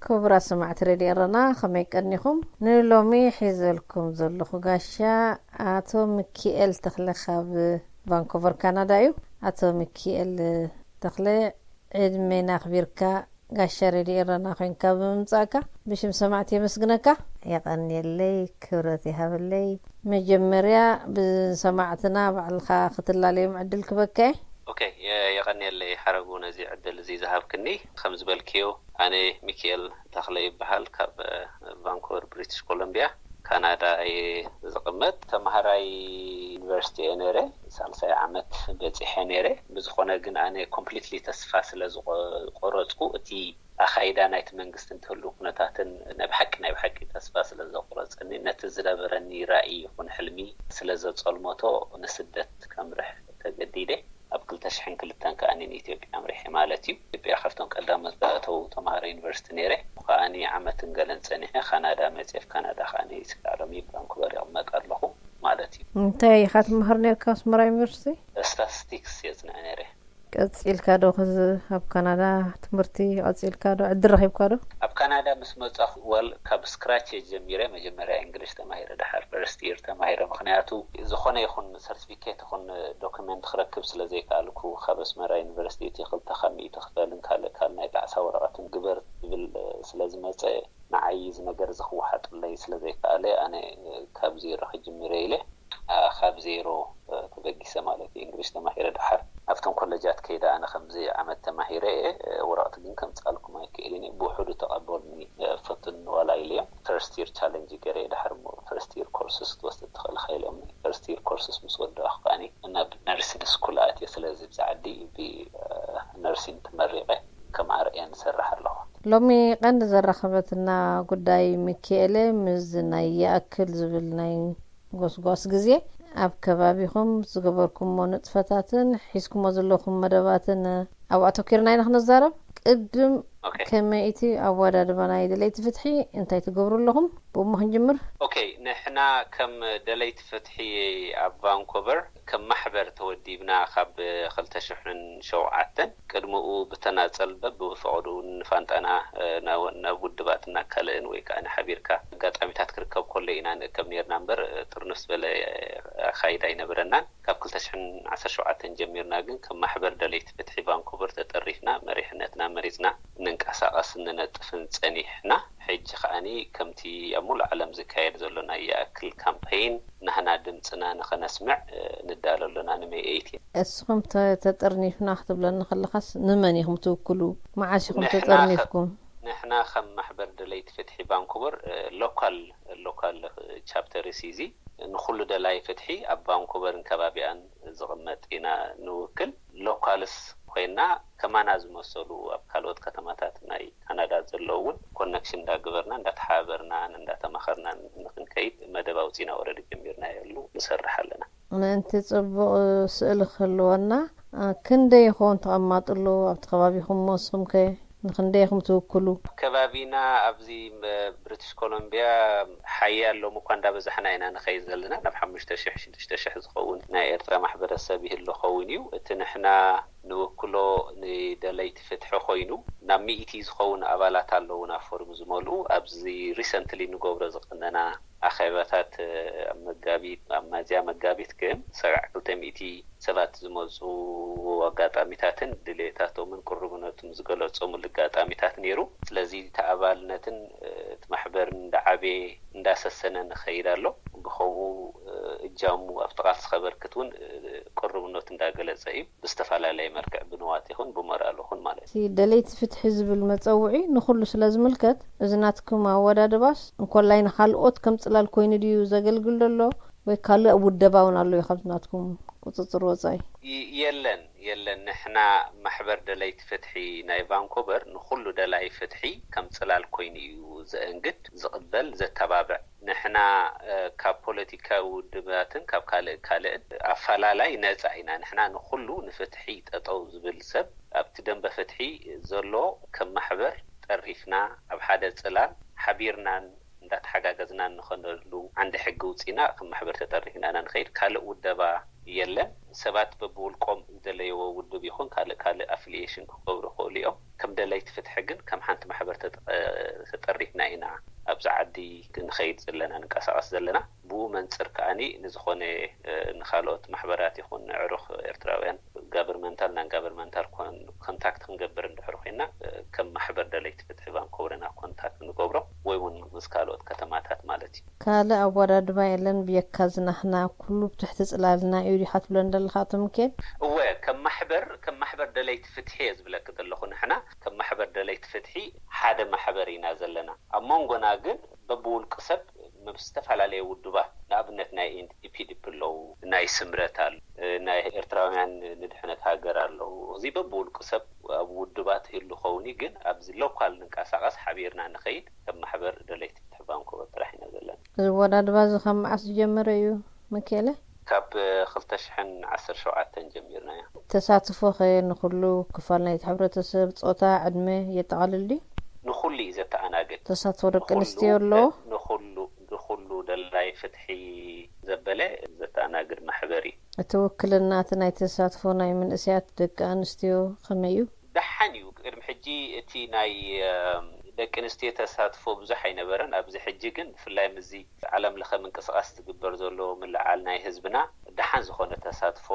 ክቡራት ሰማዕቲ ሬድዮ ኤረና፣ ከመይ ቀኒኹም? ንሎሚ ሒዘልኩም ዘለኹ ጋሻ ኣቶ ሚኪኤል ተኽለ ካብ ቫንኮቨር ካናዳ እዩ። ኣቶ ሚኪኤል ተኽለ፣ ዕድሜና ኣኽቢርካ ጋሻ ሬድዮ ኤረና ኮይንካ ብምምጻእካ ብሽም ሰማዕቲ የመስግነካ። የቐንየለይ፣ ክብረት ይሃበለይ። መጀመርያ ብሰማዕትና ባዕልኻ ክትላለዮም ዕድል ክበካ እየ። ኦኬ፣ የ- የቐንየለይ ሓረጉ ነዚ ዕድል እዚ ዝሃብክኒ። ከም ዝበልክዮ ኣነ ሚኪኤል ተኽለ ይበሃል፣ ካብ እ፣ ቫንኮቨር ብሪቲሽ ኮሎምቢያ ካናዳ እየ ዝቕመጥ። ተምሃራይ ዩኒቨርሲቲ እየ ነይረ፣ ሳልሳይ ዓመት በፂሐ ነይረ። ብዝኾነ ግን ኣነ ኮምፕሊትሊ ተስፋ ስለ ዝቆረፅኩ፣ እቲ ኣኻይዳ ናይቲ መንግስቲ እንትህሉ ኩነታትን ናይ ብሓቂ ናይ ብሓቂ ተስፋ ስለ ዘቑረፀኒ፣ ነቲ ዝነበረኒ ራእይ ይኹን ሕልሚ ስለ ዘፀልመቶ ንስደት ከምርሕ ተገዲደ። ኣብ ክልተ ሽሕን ክልተን ከኣ ንኢትዮጵያ ኣምሪሐ ማለት እዩ። ኢትዮጵያ ካብቶም ቀዳሞት ዝኣተዉ ተምሃሮ ዩኒቨርሲቲ ነይረ። ከኣ ዓመትን ገለን ጸኒሐ ካናዳ መጽኤ፣ ኣብ ካናዳ ከኣ ስጋዕ ሎሚ ቫንኩቨር ይቕመጥ ኣለኹ ማለት እዩ። እንታይ ኢኻ ትመሃር ነርካ ኣስመራ ዩኒቨርሲቲ? ስታቲስቲክስ የጽንዐ ነይረ። ቀጺልካ ዶ ከዚ ኣብ ካናዳ ትምህርቲ ቀጺልካ ዶ ዕድል ረኺብካ ዶ? ኣብ ካናዳ ምስ መጻኹ፣ ወል ካብ ስክራች እየ ጀሚረ። መጀመርያ እንግሊሽ ተማሂረ፣ ደሓር ፈርስት ይር ተማሂረ። ምኽንያቱ ዝኾነ ይኹን ሰርቲፊኬት ይኹን ዶክመንት ክረክብ ስለ ዘይከኣልኩ፣ ካብ ኣስመራ ዩኒቨርሲቲ እቲ ክልተ ካብ ሚእቲ ክፈልን ካልእ ካልእ ናይ ጣዕሳ ወረቐትን ግበር ዝብል ስለ ዝመጸ፣ ንዓይ እዚ ነገር እዚ ክወሓጠለይ ስለ ዘይከኣለ፣ ኣነ ካብ ዜሮ ክጅምር እየ ኢለ፣ ኣ፣ ካብ ዜሮ ተበጊሰ ማለት እዩ። እንግሊሽ ተማሂረ፣ ደሓር ኣብቶም ኮለጃት ከይደ ኣነ ከምዚ ዓመት ተማሂረ እየ፣ ወረቐት ግን ከምጻልኩም ኣይክእልን እየ፣ ብውሕዱ ተቐበሉኒ፣ ፈትኑ ዋላ ኢለዮም። ፈርስት ይር ቻለንጅ ገይረ እየ፣ ደሓር እሞ ፈርስት ይር ኮርስስ ክትወስድ ትኽእል ኢኻ ኢሎምኒ። ፈርስት ይር ኮርስስ ምስ ወዳእኩ ከኣኒ ናብ ነርሲንግ ስኩል ኣትየ። ስለዚ ብዛ ዓዲ ብነርሲንግ ተመሪቐ ከም ኣር ኤን እሰርሕ ኣለኹ። ሎሚ ቀንዲ ዘራኸበትና ጉዳይ፣ ሚኪኤለ፣ ምስዚ ናይ ይኣክል ዝብል ናይ ጎስጓስ ግዜ፣ ኣብ ከባቢኹም ዝገበርኩሞ ንጥፈታትን ሒዝኩሞ ዘለኹም መደባትን ኣብኡ ኣተኲርና ኢና ክንዛረብ። ቅድም ኦኬ። ከመይ እቲ ኣወዳድባ ናይ ደለይቲ ፍትሒ እንታይ ትገብሩ ኣለኹም? ብእሞ ክንጅምር። ኦኬ፣ ንሕና ከም ደለይቲ ፍትሒ ኣብ ቫንኮቨር ከም ማሕበር ተወዲብና ካብ ክልተ ሽሕን ሸውዓተን፣ ቅድሚኡ ብተናጸል በብፈቐድኡ ንፋንጣና፣ እ፣ ናብ፣ ናብ ውድባት እናካልእን ወይ ከኣ ንሓቢርካ ኣጋጣሚታት ክርከብ ከሎ ኢና ንእከብ ነይርና እምበር፣ እ፣ ጥርንፍ ዝበለ፣ እ፣ ኣኻይዳ ኣይነበረናን። ካብ ክልተ ሽሕን ዓሰርተ ሸውዓተን ጀሚርና ግን ከም ማሕበር ደለይቲ ፍትሒ ቫንኩቨር ተጠሪፍና፣ መሪሕነትና መሪጽና፣ እንንቀሳቐስን ንነጥፍን ጸኒሕና። ሕጂ ከኣኒ ከምቲ ኣብ ሙሉእ ዓለም ዝካየድ ዘሎ ናይ ይኣክል ካምፐይን፣ ናህና ድምጽና ንኸነስምዕ፣ እ፣ ንዳሎ ኣሎና ንሜይ ኤይቲን። እስኹም ተ-፣ ተጠርኒፍና ክትብለኒ ከለኻስ ንመን ኢኹም ትውክሉ? መዓስ ኢኹም ንሕና ከ-፣ ተጠርኒፍኩም? ንሕና ከም ማሕበር ደለይቲ ፍትሒ ቫንኩቨር፣ እ፣ ሎካል፣ ሎካል ቻፕተር እዩ እዚ። ንኹሉ ደላይ ፍትሒ ኣብ ቫንኩቨርን ከባቢኣን ዝቕመጥ ኢና ንውክል። ሎካልስ ኮይና ከማና ዝመሰሉ ኣብ ካልኦት ከተማታት ናይ ካናዳ ዘለዉ እውን ኮነክሽን እንዳገበርና፣ እንዳተሓባበርናን እንዳተማኸርናን ንኽንከይድ መደብ ኣውፂና ወረዲ ጀሚርናዮ፣ ንሰርሕ ኣለና። ምእንቲ ጽቡቕ ስእሊ ክህልወና፣ እ፣ ክንደይ ይኸውን ተቐማጥሉ ኣብቲ ከባቢኹም? ንስኹም ከ ንኽንደይ ኢኹም ትውክሉ? ኣብ ከባቢና ኣብዚ ም-፣ ብሪቲሽ ኮሎምቢያ ሓያል ሎም እኳ እንዳበዛሕና ኢና ንኸይድ ዘለና። ናብ ሓሙሽተ ሽሕ ሽዱሽተ ሽሕ ዝኸውን ናይ ኤርትራ ማሕበረሰብ ይህሉ ኸውን እዩ። እቲ ንሕና ንውክሎ ንደለይቲ ፍትሒ ኮይኑ፣ ናብ ሚእቲ ዝኸውን ኣባላት ኣለዉና ፎርም ዝመልኡ። ኣብዚ ሪሰንትሊ ንገብሮ ዝቐነና ኣኼባታት፣ እ፣ ኣብ መጋቢት፣ ኣብ ሚያዝያ መጋቢት ግን ሰብዓ ክልተ ሚእቲ ሰባት ዝመፁ ኣጋጣሚታትን ድሌታቶምን ቅሩብነቱን ዝገለፆምሉ ኣጋጣሚታት ነይሩ። ስለዚ እቲ ኣባልነትን፣ እ፣ እቲ ማሕበርን እንዳዓበየ እንዳሰሰነ ንኸይድ ኣሎ። ብኸምኡ፣ እ፣ እጃሙ ኣብቲ ቃልሲ ከበርክት እውን፣ እ፣ ቅሩብነቱ እንዳገለፀ እዩ። ብዝተፈላለየ መልክዕ ብንዋት ይኹን ብሞራል ይኹን ማለት እዩ። እቲ ደለይቲ ፍትሒ ዝብል መጸውዒ ንኹሉ ስለ ዝምልከት፣ እዚ ናትኩም ኣወዳድባስ እንኮላይ ንኻልኦት ከም ጽላል ኮይኑ ድዩ ዘገልግል ዘሎ? ወይ ካልእ ውደባ እውን ኣሎ እዩ ካብዚ ናትኩም ቁጽጽር ወጻኢ? ይ-፣ የለን፣ የለን። ንሕና ማሕበር ደለይቲ ፍትሒ ናይ ቫንኮቨር ንኹሉ ደላይ ፍትሒ ከም ጽላል ኮይኑ እዩ ዘእንግድ፣ ዝቕበል፣ ዘተባብዕ። ንሕና፣ እ፣ ካብ ፖለቲካዊ ውድባትን ካብ ካልእ ካልእን ኣፈላላይ ነጻ ኢና። ንሕና ንኹሉ ንፍትሒ ጠጠው ዝብል ሰብ ኣብቲ ደንበ ፍትሒ ዘሎ ከም ማሕበር ጠሪፍና ኣብ ሓደ ጽላል ሓቢርናን እንዳተሓጋገዝናን ንኸነሉ ዓንዲ ሕጊ ውጺና ከም ማሕበር ተጠሪፍና ኢና ንኸይድ። ካልእ ውደባ የለን። ሰባት በብውልቆም ዝደለይዎ ውድብ ይኹን ካልእ ካልእ ኣፊሊዬሽን ክገብሩ ይኽእሉ እዮም። ከም ደለይቲ ፍትሒ ግን ከም ሓንቲ ማሕበር ተጠ- ተጠሪፍና ኢና ኣብዚ ዓዲ ንኸይድ ዘለና፣ ንንቀሳቐስ ዘለና። ብኡ መንፅር ከኣኒ ንዝኾነ ንካልኦት ማሕበራት ይኹን ንዕሩኽ ኤርትራውያን ጋቨርመንታል ናን ጋቨርመንታል ኮንታክት ክንገብር እንድሕር ኮይና ከም ማሕበር ደለይቲ ፍትሒ ቫንኮቨር ኢና ኮንታክት ንገብሮ፣ ወይ እውን ምስ ካልኦት ከተማታት ማለት እዩ። ካልእ ኣወዳድባ የለን ብየካ ዝናህና ኩሉ ብትሕቲ ጽላልና እዩ ዲኻ ትብለን ዘለኻ ኣቶ ምኬል? እወ፣ ከም ማሕበር ከም ማሕበር ደለይቲ ፍትሒ እየ ዝብለክ ዘለኹ። ንሕና ከም ማሕበር ደለይቲ ፍትሒ ሓደ ማሕበር ኢና ዘለና። ኣብ መንጎና ግን በብውልቂ ሰብ ምስ ዝተፈላለየ ውድባት፣ ንኣብነት ናይ ኢፒዲፒ ኣለዉ፣ ናይ ስምረት ኣሎ፣ ናይ ኤርትራውያን ንድሕነት ሃገር ኣለዉ። እዚ በብውልቂ ሰብ ኣብ ውድባት ይህሉ ኸውን እዩ፣ ግን ኣብዚ ሎካል ንንቀሳቐስ ሓቢርና ንኸይድ ከም ማሕበር ደለይቲ ፍትሒ ቫንኮቨር ጥራሕ ኢና ዘለና። እዚ ኣወዳድባ እዚ ካብ መዓስ ዝጀመረ እዩ ምኬለ? ካብ ክልተ ሽሕን ዓሰርተ ሸውዓተን ጀሚርናዮ። ተሳትፎኸ ንኹሉ ክፋል ናይቲ ሕብረተሰብ፣ ጾታ፣ ዕድመ የጠቓልል ድዩ? ንኹሉ እዩ ዘተኣናግድ። ተሳትፎ ደቂ ኣንስትዮ ኣለዎ? ንኹሉ ንኹሉ ደላይ ፍትሒ ዘበለ ዘተኣናግድ ማሕበር እዩ። እቲ ውክልና እቲ ናይ ተሳትፎ ናይ መንእሰያት ደቂ ኣንስትዮ ከመይ እዩ? ደሓን እዩ። ቅድሚ ሕጂ እቲ ናይ ደቂ ኣንስትዮ ተሳትፎ ብዙሕ ኣይነበረን። ኣብዚ ሕጂ ግን ብፍላይ ምስዚ ዓለም ለኸ ምንቅስቓስ ዝግበር ዘሎ ምልዓል ናይ ህዝብና ደሓን ዝኾነ ተሳትፎ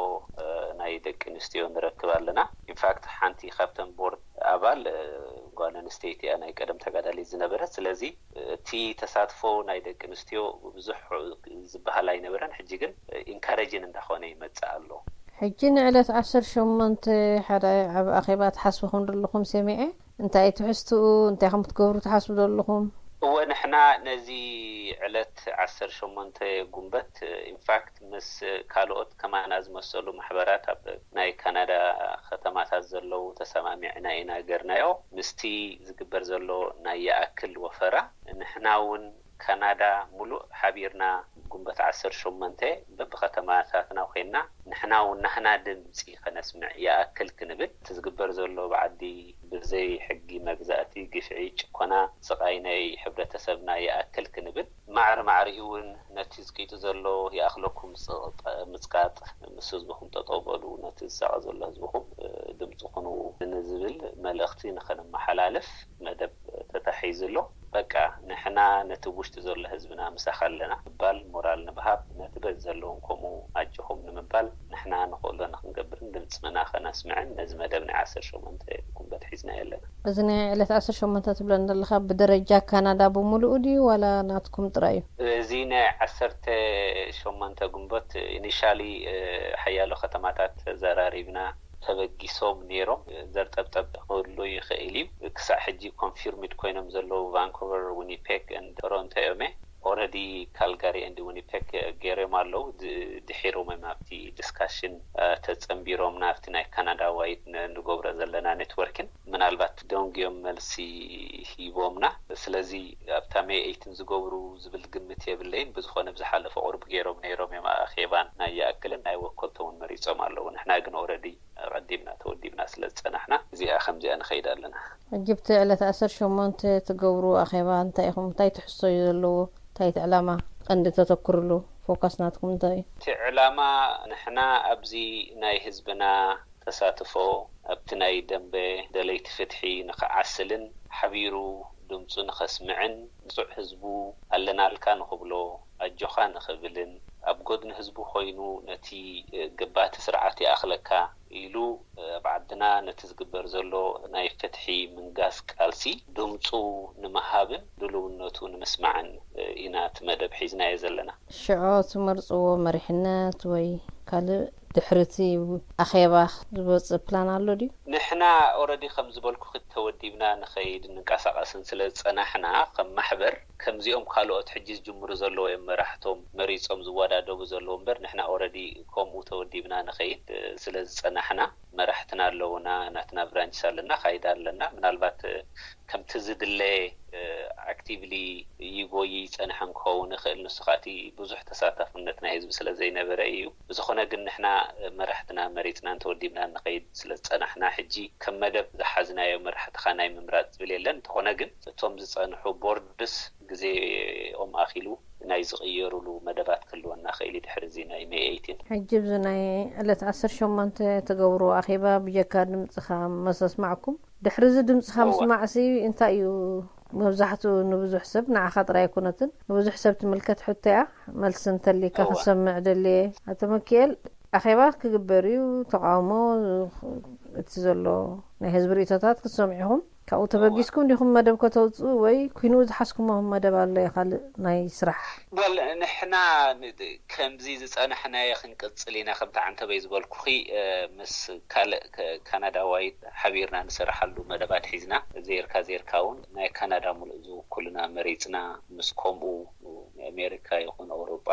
ናይ ደቂ ኣንስትዮ ንረክብ ኣለና። ኢንፋክት ሓንቲ ካብተን ቦርድ ኣባል ጓል ኣንስተይቲ እያ ናይ ቀደም ተጋዳሊት ዝነበረት። ስለዚ እቲ ተሳትፎ ናይ ደቂ ኣንስትዮ ብዙሕ ዝበሃል ኣይነበረን። ሕጂ ግን ኢንካሬጅን እንዳኾነ ይመጽእ ኣሎ። ሕጂ ንዕለት ዓሰርተ ሸሞንተ ሓዳይ ዓቢ ኣኼባ ትሓስቡ ከም ዘለኹም ሰሚዐ። እንታይ ትሕዝትኡ? እንታይ ከም ክትገብሩ ትሓስቡ ዘለኹም? እወ፣ ንሕና ነዚ ዕለት ዓሰርተ ሸሞንተ ጉንበት ኢንፋክት ምስ ካልኦት ከማና ዝመሰሉ ማሕበራት ኣብ ናይ ካናዳ ከተማታት ዘለዉ ተሰማሚዕና ኢና ገርናዮ። ምስቲ ዝግበር ዘሎ ናይ ይኣክል ወፈራ ንሕና እውን ካናዳ ሙሉእ ሓቢርና ጉንበት ዓሰርተ ሸሞንተ በብከተማታትና ኮይና ንሕና እውን ናህና ድምፂ ከነስምዕ ይኣክል ክንብል እቲ ዝግበር ዘሎ ብዓዲ ብዘይ ሕጊ መግዛእቲ፣ ግፍዒ፣ ጭኮና፣ ስቓይ ናይ ሕብረተሰብና ይኣክል ክንብል ማዕረ ማዕሪኡ እውን ነቲ ዝቂጡ ዘሎ ይኣኽለኩም ምጽቃጥ ምስ ህዝብኹም ጠጠው በሉ፣ ነቲ ዝሳቐ ዘሎ ህዝብኹም ድምፂ ኩኑ ንዝብል መልእኽቲ ንኸነመሓላልፍ መደብ ተታሒዙ ኣሎ። በቃ ንሕና ነቲ ውሽጢ ዘሎ ህዝብና ምሳኻ ኣለና ምባል፣ ሞራል ንብሃብ፣ ነቲ በዚ ዘለዎም ከምኡ ኣጆኹም ንምባል ንሕና ንኽእሎ ንክንገብርን ድምፅና ከነስምዕን ነዚ መደብ ናይ ዓሰርተ ሸሞንተ ጉንበት ሒዝናዮ ኣለና። እዚ ናይ ዕለት ዓሰርተ ሸሞንተ ትብለን ዘለኻ ብደረጃ ካናዳ ብምሉኡ ድዩ ዋላ ናትኩም ጥራይ እዩ? እዚ ናይ ዓሰርተ ሸሞንተ ጉንበት ኢኒሻሊ ሓያሎ ከተማታት ተዘራሪብና ተበጊሶም ነይሮም። ዘርጠብጠብ ክህሉ ይኽእል እዩ። ክሳዕ ሕጂ ኮንፊርምድ ኮይኖም ዘለዉ ቫንኮቨር፣ ዊኒፔግ፣ ቶሮንቶ እዮም። ኦረዲ ካልጋሪ ኤንድ ዊኒፔግ ገይሮም ኣለዉ። ድሒሮም እዮም ኣብቲ ዲስካሽን ተፀንቢሮም ናብቲ ናይ ካናዳ ዋይድ ንገብሮ ዘለና ኔትወርክን ምናልባት ደንጉዮም መልሲ ሂቦምና። ስለዚ ኣብታ ሜይ ኤይትን ዝገብሩ ዝብል ግምት የብለይን። ብዝኾነ ብዝሓለፈ ቁሩብ ገይሮም ነይሮም እዮም ኣኼባን ናይ ይኣክልን ናይ ወከልቶም እውን መሪፆም ኣለዉ። ንሕና ግን ኦረዲ ኣቐዲምና ተወዲብና ስለ ዝፀናሕና እዚኣ ከምዚኣ ንኸይድ ኣለና። ሕጂ ኣብቲ ዕለት ዓሰርተ ሸሞንተ ትገብርዎ ኣኼባ እንታይ ኢኹም እንታይ ትሕዝቶ እዩ ዘለዎ? እንታይ እቲ ዕላማ ቀንዲ ተተኩርሉ ፎካስ ናትኩም እንታይ እዩ? እቲ ዕላማ ንሕና ኣብዚ ናይ ህዝብና ተሳትፎ ኣብቲ ናይ ደንበ ደለይቲ ፍትሒ ንኽዓስልን ሓቢሩ ድምፁ ንኸስምዕን ንፁዕ ህዝቡ ኣለናልካ ንኽብሎ ኣጆኻ ንኽብልን ኣብ ጎድኒ ህዝቡ ኮይኑ ነቲ ገባቲ ስርዓት ይኣኽለካ ኢሉ ኣብ ዓድና ነቲ ዝግበር ዘሎ ናይ ፍትሒ ምንጋስ ቃልሲ ድምፁ ንምሃብን ድልውነቱ ንምስማዕን ኢና እቲ መደብ ሒዝናዮ ዘለና። ሽዑ ትመርፅዎ መሪሕነት ወይ ካልእ ድሕሪ እቲ ኣኼባ ዝወፅእ ፕላን ኣሎ ድዩ? ንሕና ኦረዲ ከም ዝበልኩ ተወዲብና ንኸይድ ንንቀሳቐስን ስለ ዝፀናሕና ከም ማሕበር ከምዚኦም ካልኦት ሕጂ ዝጅምሩ ዘለዉ እዮም መራሕቶም መሪፆም ዝወዳደቡ ዘለዉ እምበር ንሕና ኦረዲ ከምኡ ተወዲብና ንኸይድ ስለ ዝፀናሕና መራሕትና ኣለዉና ናትና ብራንችስ ኣለና ካይዳ ኣለና ምናልባት ከምቲ ዝድለ ኣክቲቭሊ ይጎይ ይፀንሐ እንክኸውን ይኽእል ንሱ ከኣቲ ብዙሕ ተሳታፍነት ናይ ህዝቢ ስለ ዘይነበረ እዩ ብዝኾነ ግን ንሕና መራሕትና መሪፅና እንተወዲብና ንኸይድ ስለ ዝፀናሕና ሕጂ ከም መደብ ዝሓዝናዮ መራሕትኻ ናይ ምምራፅ ዝብል የለን እንተኾነ ግን እቶም ዝፀንሑ ቦርድስ ግዜኦም ኣኺሉ ናይ ዝቕየሩሉ መደባት ክህልወና ክእል እዩ ድሕሪ እዚ ናይ ሜይ ኤይቲን። ሕጂ ብዚ ናይ ዕለት ዓሰርተ ሸሞንተ ትገብርዎ ኣኼባ ብጀካ ድምፅኻ መሰስማዕኩም፣ ድሕሪ እዚ ድምፅኻ ምስማዕሲ እንታይ እዩ? መብዛሕትኡ ንብዙሕ ሰብ፣ ንዓኻ ጥራይ ኣይኮነትን፣ ንብዙሕ ሰብ ትምልከት ሕቶ እያ። መልሲ እንተሊካ ክሰምዕ ደልየ። ኣቶ መኪኤል፣ ኣኼባ ክግበር እዩ፣ ተቃውሞ፣ እቲ ዘሎ ናይ ህዝቢ ርእቶታት ክትሰምዑ ኢኹም። ካብኡ ተበጊስኩም ዲኹም መደብ ከተውፅኡ ወይ ኩይንኡ ዝሓዝኩሞ መደብ ኣሎ ካልእ ናይ ስራሕ? ወል ንሕና ከምዚ ዝፀናሕናዮ ክንቅፅል ኢና። ከምቲ ዓንተበይ ዝበልኩኺ ምስ ካልእ ካናዳዋይ ሓቢርና ንሰርሓሉ መደባት ሒዝና፣ ዜርካ ዜርካ እውን ናይ ካናዳ ሙሉእ ዝውክሉና መሪፅና፣ ምስ ከምኡ ናይ ኣሜሪካ ይኹን ኣውሮጳ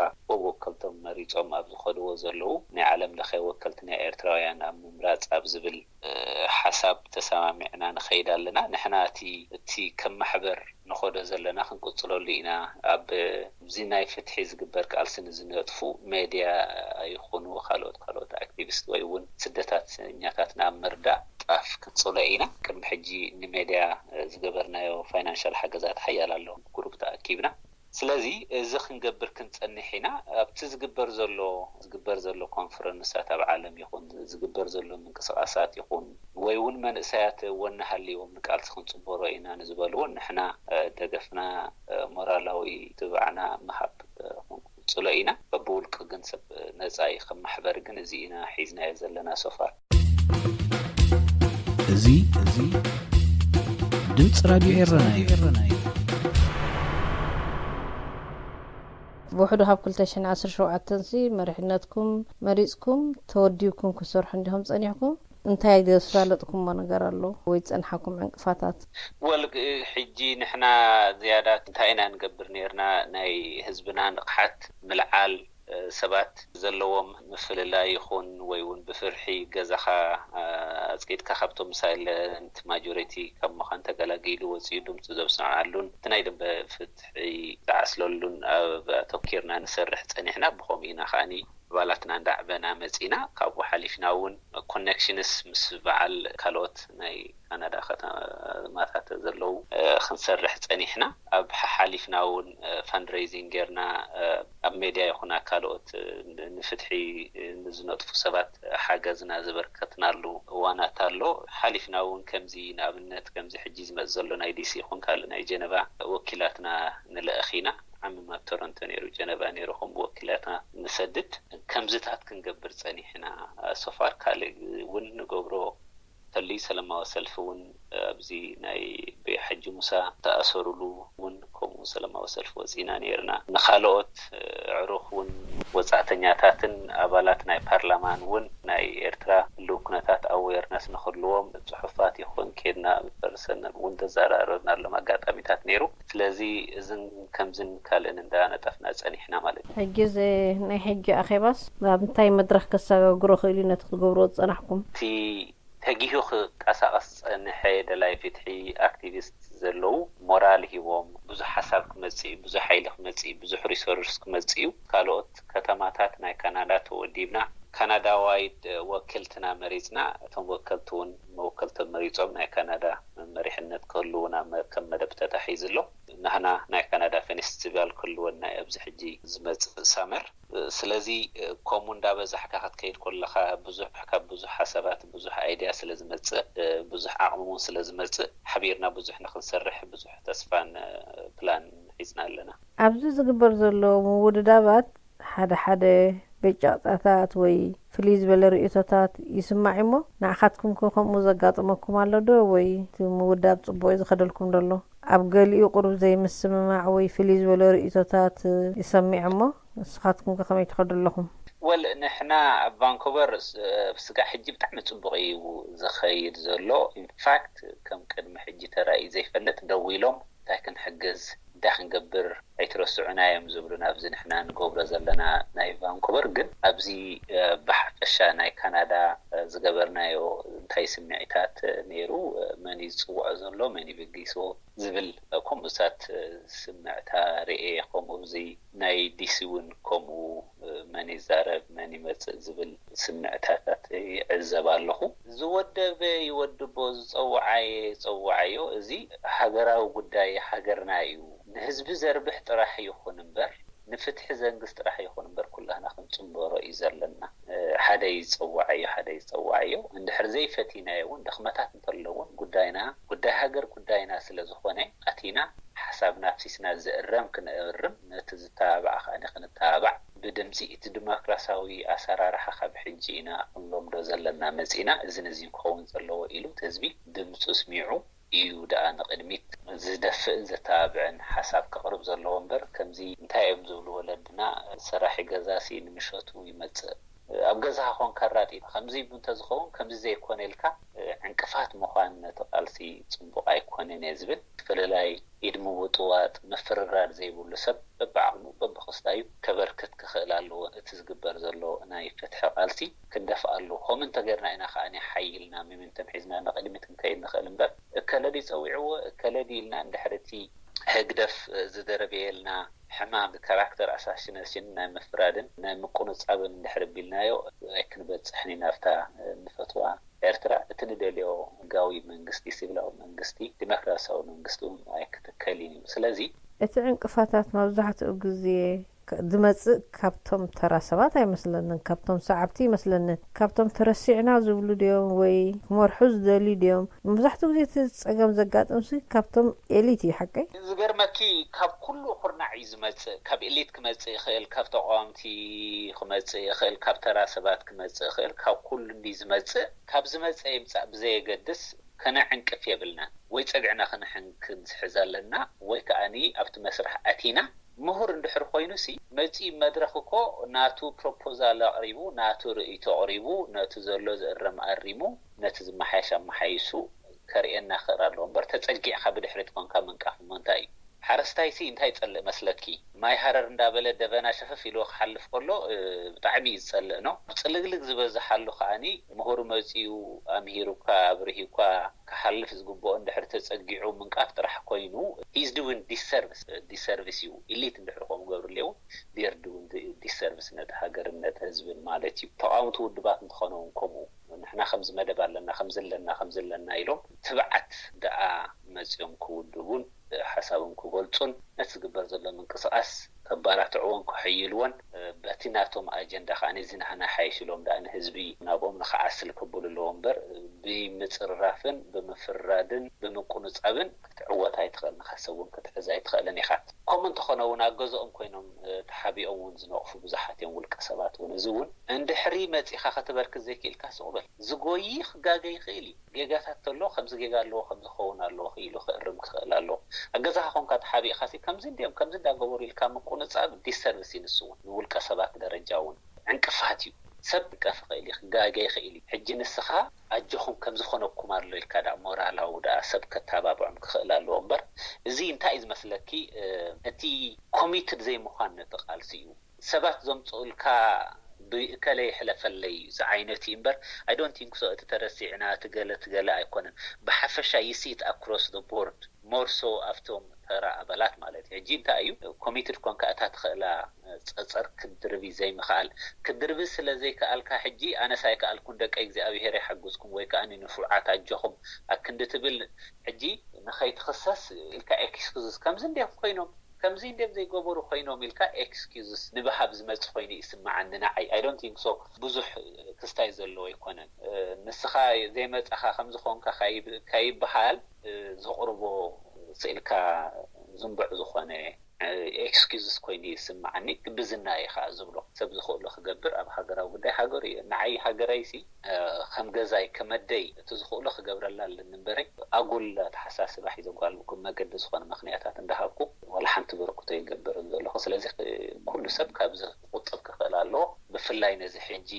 ወከልቶም መሪፆም ኣብ ዝኸድዎ ዘለዉ ናይ ዓለም ለኸ ወከልቲ ናይ ኤርትራውያን ኣብ ምምራፅ ኣብ ዝብል ሓሳብ ተሰማሚዕና ንኸይድ ኣለና። ንሕና እቲ እቲ ከም ማሕበር ንኸዶ ዘለና ክንቅፅለሉ ኢና። ኣብ እዚ ናይ ፍትሒ ዝግበር ቃልሲ ንዝነጥፉ ሜድያ ይኹኑ ካልኦት ካልኦት ኣክቲቪስት ወይ እውን ስደተኛታትና ኣብ ምርዳእ ጣፍ ክንፅሎ ኢና። ቅድሚ ሕጂ ንሜድያ ዝገበርናዮ ፋይናንሻል ሓገዛት ሓያል ኣሎ፣ ግሩፕ ተኣኪብና። ስለዚ እዚ ክንገብር ክንፀንሕ ኢና። ኣብቲ ዝግበር ዘሎ ዝግበር ዘሎ ኮንፈረንሳት ኣብ ዓለም ይኹን ዝግበር ዘሎ ምንቅስቃሳት ይኹን ወይ እውን መንእሰያት ወነ ሃልዎም ንቃልሲ ክንፅበሮ ኢና ንዝበሉ እውን ንሕና ደገፍና ሞራላዊ ትብዓና ምሃብ ክንቅፅሎ ኢና። በብውልቂ ግን ሰብ ነፃ እዩ። ከም ማሕበር ግን እዚ ኢና ሒዝናዮ ዘለና ሶፋር። እዚ እዚ ድምፂ ራድዮ ኤረና እዩ። ብውሕዱ ካብ ክልተ ሽሕን ዓሰርተ ሸውዓተን ሲ መሪሕነትኩም መሪፅኩም ተወዲብኩም ክሰርሑ እንዲኹም ፀኒሕኩም? እንታይ ዘሳለጥኩሞ ነገር ኣሎ ወይ ዝፀንሓኩም ዕንቅፋታት? ወል ሕጂ ንሕና ዝያዳ እንታይ ኢና ንገብር ነርና? ናይ ህዝብና ንቕሓት ምልዓል፣ ሰባት ዘለዎም ምፍልላይ ይኹን ወይ እውን ብፍርሒ ገዛኻ ኣፅቂጥካ ካብቶም ምሳሌ እቲ ማጆሪቲ ካብ ምዃን ተገላጊሉ ወፂኡ ድምፁ ዘብስዓሉን እቲ ናይ ደንበ ፍትሒ ዝዓስለሉን ኣብ ኣተኪርና ንሰርሕ ፀኒሕና። ብኸምኡ ኢና ከዓኒ ኣባላትና እንዳዕበና መፂና። ካብኡ ሓሊፍና እውን ኮኔክሽንስ ምስ በዓል ካልኦት ናይ ካናዳ ከተማታት ዘለዉ ክንሰርሕ ፀኒሕና። ኣብ ሓሓሊፍና እውን ፈንድሬዚንግ ጌርና ኣብ ሜድያ ይኹና ካልኦት ንፍትሒ ንዝነጥፉ ሰባት ሓገዝና ዘበርከትናሉ እዋናት ኣሎ። ሓሊፍና እውን ከምዚ ንኣብነት ከምዚ ሕጂ ዝመፅ ዘሎ ናይ ዲሲ ይኹን ካልእ ናይ ጀነቫ ወኪላትና ንልእኽ ኢና። ዓምም ኣብ ቶሮንቶ ነይሩ፣ ጀነቫ ነይሩ፣ ከምኡ ወኪላትና ንሰድድ። ከምዝታት ክንገብር ፀኒሕና። ሶፋር ካልእ እውን ንገብሮ ተልዩ ሰለማዊ ሰልፊ እውን ኣብዚ ናይ ቤ ሓጂ ሙሳ ተኣሰሩሉ እውን ከምኡ ሰለማዊ ሰልፊ ወፂና ነይርና። ንካልኦት ኣዕሩኽ እውን ወፃእተኛታትን ኣባላት ናይ ፓርላማን እውን ናይ ኤርትራ ህልው ኩነታት ኣዌርነስ ንክህልዎም ፅሑፋት ይኹን ኬድና ፐርሰን እውን ተዘራረብናሎም ኣጋጣሚታት ነይሩ። ስለዚ እዝን ከምዝን ካልእን እንዳነጠፍና ፀኒሕና ማለት እዩ። ሕጂ እዚ ናይ ሕጂ ኣኼባስ ኣብ እንታይ መድረኽ ከሰጋግሮ ክእል እዩ ነቲ ክትገብርዎ ዝፀናሕኩም? እቲ ተጊሁ ክቀሳቐስ ዝፀንሐ ደላይ ፍትሒ ኣክቲቪስት ዘለዉ ሞራል ሂቦም ብዙሕ ሓሳብ ክመፅእ እዩ፣ ብዙሕ ሓይሊ ክመፅእ እዩ፣ ብዙሕ ሪሶርስ ክመፅእ እዩ። ካልኦት ከተማታት ናይ ካናዳ ተወዲብና ካናዳዋይ ወከልትና መሪፅና። እቶም ወከልቲ እውን መወከልቶም መሪፆም ናይ ካናዳ መሪሕነት ክህልውና ከም መደብ ተታሒዙ ኣሎ። ናህና ናይ ካናዳ ፌስቲቫል ክህልወና ኣብዚ ሕጂ ዝመፅእ ሳመር። ስለዚ ከምኡ እንዳበዛሕካ ክትከይድ ከለኻ ብዙሕ ካብ ብዙሕ ሓሳባት ብዙሕ ኣይድያ ስለ ዝመፅእ ብዙሕ ዓቕሚ እውን ስለ ዝመፅእ ሓቢርና ብዙሕ ንክንሰርሕ ብዙሕ ተስፋን ፕላን ሒዝና ኣለና። ኣብዚ ዝግበር ዘሎ ምውድዳባት ሓደ ሓደ በጫቕጣታት ወይ ፍልይ ዝበለ ርእቶታት ይስማዕ እሞ ንዓኻትኩም ከ ከምኡ ዘጋጥመኩም ኣሎ ዶ? ወይ እቲ ምውዳብ ፅቡቕ እዩ ዝኸደልኩም ዘሎ? ኣብ ገሊኡ ቁሩብ ዘይምስምማዕ ወይ ፍልይ ዝበለ ርእቶታት ይሰምዕ እሞ ንስኻትኩም ከ ከመይ ትኸዱ ኣለኹም? ወል ንሕና ኣብ ቫንኮቨር ስጋዕ ሕጂ ብጣዕሚ ፅቡቕ እዩ ዝኸይድ ዘሎ። ኢንፋክት ከም ቅድሚ ሕጂ ተራእዩ ዘይፈልጥ ደዊሎም እንታይ ክንሕግዝ እንታይ ክንገብር ኣይትረስዑና እዮም ዝብሉና ኣብዚ ንሕና ንገብሮ ዘለና ናይ ቫንኮቨር። ግን ኣብዚ ብሓፈሻ ናይ ካናዳ ዝገበርናዮ እንታይ ስምዒታት ነይሩ፣ መን እዩ ዝፅውዖ ዘሎ፣ መን እዩ በጊስዎ ዝብል ከምኡታት ስምዕታ ርኤ። ከምኡ እዚ ናይ ዲሲ እውን ከምኡ መን ይዛረብ መን ይመፅእ ዝብል ስምዕታታት ይዕዘብ ኣለኹ። ዝወደበ ይወድቦ ዝፀወዓየ ይፀወዓዮ። እዚ ሃገራዊ ጉዳይ ሃገርና እዩ። ንህዝቢ ዘርብሕ ጥራሕ ይኹን እምበር ንፍትሒ ዘንግስ ጥራሕ ይኹን እምበር ኩላህና ክንጽንበሮ እዩ ዘለና። ሓደ ይጸዋዓዮ ሓደ ይጸዋዓዮ። እንድሕር ዘይፈቲናዮ እውን ድኽመታት እንተለውን ጉዳይና ጉዳይ ሃገር ጉዳይና ስለ ዝኾነ ኣቲና ሓሳብና ኣፍሲስና ዝእረም ክንእርም፣ ነቲ ዝተባባዕ ከኣ ክንተባባዕ፣ ብድምጺ እቲ ዲሞክራሲያዊ ኣሰራርሓ ካብ ሕጂ ኢና ክንለምዶ ዘለና መጺና፣ እዝን እዚን ክኸውን ዘለዎ ኢሉ እቲ ህዝቢ ድምጹ ኣስሚዑ እዩ ደኣ ንቕድሚት ዝደፍእን ዘተባብዕን ሓሳብ ከቕርብ ዘለዎ እምበር፣ ከምዚ እንታይ እዮም ዝብሉ ወለድና፣ ሰራሒ ገዛሲ ንምሸቱ ይመጽእ፣ ኣብ ገዛኻ ኮንካ ኣራጢ ከምዚ እንተዝኸውን ከምዚ ዘይኮነ ኢልካ ዕንቅፋት ምዃን ነቲ ቃልሲ ጽቡቕ ኣይኮነን እየ ዝብል። ፍልላይ ኢድ ምውጥዋጥ ምፍርራድ ዘይብሉ ሰብ በብዓቕሙ በብክስታዩ ከበርክት ክኽእል ኣለዎ። እቲ ዝግበር ዘሎ ናይ ፍትሒ ቃልሲ ክንደፍኣሉ፣ ከምኡ እንተገርና ኢና ከኣ ሓይልና ሚምንተም ሒዝና ንቕድሚት ክንከይድ ንኽእል እምበር እከለ ድዩ ጸዊዕዎ እከለ ድዩ ኢልና እንድሕር እቲ ህግደፍ ዝደረበየልና ሕማም ካራክተር ኣሳሲነሽን ናይ ምፍራድን ናይ ምቁንጻብን እንድሕር ቢልናዮ ኣይክንበጽሕን ኢና ኣብታ ንፈትዋ ኤርትራ። እቲ ንደልዮ ህጋዊ መንግስቲ፣ ሲቪላዊ መንግስቲ፣ ዲሞክራሲያዊ መንግስቲ እውን ኣይክትከልን እዩ። ስለዚ እቲ ዕንቅፋታት መብዛሕትኡ ግዜ ዝመጽእ ካብቶም ተራ ሰባት ኣይመስለንን፣ ካብቶም ሰዓብቲ ይመስለኒ። ካብቶም ተረሲዕና ዝብሉ ድዮም ወይ ክመርሑ ዝደልዩ ድዮም? መብዛሕትኡ ግዜ እቲ ጸገም ዘጋጥምሲ ካብቶም ኤሊት እዩ፣ ሓቀይ? ዝገርመኪ፣ ካብ ኩሉ ኩርናዕ እዩ ዝመጽእ። ካብ ኤሊት ክመጽእ ይኽእል፣ ካብ ተቃወምቲ ክመጽእ ይኽእል፣ ካብ ተራ ሰባት ክመጽእ ይኽእል፣ ካብ ኩሉ እንዲ ዝመጽእ፣ ካብ ዝመጽእ ይምጻእ ብዘየገድስ ከነዕንቅፍ የብልናን። ወይ ጸግዕና ክንሕን ክንስሕዝ ኣለና፣ ወይ ከኣኒ ኣብቲ መስርሕ ኣቲና ምሁር እንድሕር ኮይኑ ሲ መጺኡ መድረኽ እኮ ናቱ ፕሮፖዛል ኣቕሪቡ፣ ናቱ ርእይቶ ኣቕሪቡ፣ ነቲ ዘሎ ዝእረም ኣሪሙ፣ ነቲ ዝመሓየሽ ኣመሓይሱ ከርእየና ክኽእል ኣለዎ እምበር ተጸጊዕካ ብድሕሪት ኮንካ ምንቃፍ እሞ እንታይ እዩ? ሓረስታይ ሲ እንታይ ይጸልእ መስለኪ? ማይ ሃረር እንዳበለ ደበና ሸፈፍ ኢልዎ ክሓልፍ ከሎ ብጣዕሚ እዩ ዝጸልእ ነው። ጽልግልግ ዝበዝሓሉ ከኣኒ ምሁር መጺኡ ኣምሂሩካ ኣብርሂኳ ክሓልፍ ዝግብኦ እንድሕር ተጸጊዑ ምንቃፍ ጥራሕ ኮይኑ he's doing disservice፣ disservice እዩ። ኢሊት እንድሕር ከምኡ ገብሩ ኣለዉ they're doing disservice ነቲ ሃገርን ነቲ ህዝብን ማለት እዩ። ተቃወምቲ ውድባት እንተኾነ እውን ከምኡ ንሕና ከምዚ መደብ ኣለና ከምዚ ኣለና ከምዚ ኣለና ኢሎም ትብዓት ደኣ መጺኦም ክውድቡን ሓሳቦም ክገልጹን ነቲ ዝግበር ዘሎ ምንቅስቃስ ከባራትዕዎን ከሐይልዎን በቲ ናቶም ኣጀንዳ ከዓ ነዚ ናህና ሓይሽ ኢሎም ደኣ ንህዝቢ ናብኦም ንክዓስል ክብሉ ኣለዎ እምበር ብምጽርራፍን ብምፍራድን ብምቁንጻብን ክትዕወት ኣይትኽእልን፣ ንኻሰብ እውን ክትሕዝ ኣይትኽእልን ኢኻ። ከምኡ እንተኾነ እውን ኣብ ገዝኦም ኮይኖም ተሓቢኦም እውን ዝነቕፉ ብዙሓት እዮም ውልቀ ሰባት እውን። እዚ እውን እንድሕሪ መጺኻ ከተበርክት ዘይክኢልካ ስቕ በል። ዝጎዪ ክጋገ ይኽእል እዩ። ጌጋታት ተሎ ከምዚ ጌጋ ኣለዎ ከምዚ ክኸውን ኣለዎ ኢሉ ክእርም ክኽእል ኣለዎ። ኣብ ገዛኻ ኮንካ ተሓቢእካ ሲ ከምዚ እንድዮም ከምዚ እንዳገበሩ ኢልካ ምቁንጻብ ዲሰርቪስ እዩ። ንሱ እውን ንውልቀ ሰባት ደረጃ እውን ዕንቅፋት እዩ። ሰብ ክንቀፍ ይኽእል እዩ፣ ክጋገ ይኽእል እዩ። ሕጂ ንስኻ ኣጆኹም ከምዚ ኮነኩም ኣሎ ኢልካ ደኣ ሞራላዊ ደኣ ሰብ ከተባብዖም ክኽእል ኣለዎ እምበር እዚ እንታይ እዩ ዝመስለኪ እቲ ኮሚትድ ዘይምዃን ነቲ ቃልሲ እዩ። ሰባት ዘምፅኡልካ ብእከለ ይሕለፈለይ ዝዓይነቱ እዩ እምበር I don't think so። እቲ ተረሲዕና እቲ ገለ እቲ ገለ ኣይኮነን። ብሓፈሻ you see it across the board more so ኣብቶም ተራ ኣባላት ማለት እዩ። ሕጂ እንታይ እዩ ኮሚትድ ኮንካ እታ ትኽእላ ፀፀር ክድርቢ ዘይምኽኣል ክድርቢ ስለ ዘይከኣልካ ሕጂ ኣነስ ኣይከኣልኩን ደቂ እግዚኣብሄር ይሓግዝኩም ወይ ከዓ ንንፉዓት ኣጆኹም ኣክንዲ ትብል ሕጂ ንኸይትኽሰስ ኢልካ ኤክስኩዝስ ከምዚ እንዲዮም ኮይኖም ከምዚ እንዲዮም ዘይገበሩ ኮይኖም ኢልካ ኤክስኪዝስ ንብሃብ ዝመፅ ኮይኑ ይስምዓኒ ንዓይ። I don't think so። ብዙሕ ክስታይ ዘለዎ ኣይኮነን። ንስኻ ዘይመፃኻ ከምዝኾንካ ካይብሃል ዘቕርቦ ስእልካ ዝንቡዕ ዝኾነ ኤክስኪዝስ ኮይኑ ይስምዓኒ። ብዝና እየ ከዓ ዝብሎ። ሰብ ዝኽእሎ ክገብር ኣብ ሃገራዊ ጉዳይ ሃገሩ እየ። ንዓይ ሃገረይሲ ከም ገዛይ ከመደይ እቲ ዝኽእሎ ክገብረላ ኣለኒ እምበረይ ኣጉል ኣተሓሳስባ ሒዘ ጓል መገዲ ዝኾነ ምኽንያታት እንዳሃብኩ ዋላ ሓንቲ በርክቶ ይገብርን ዘለኹ። ስለዚ ኩሉ ሰብ ካብዚ ክቁጠብ ክኽእል ኣለዎ። ብፍላይ ነዚ ሕጂ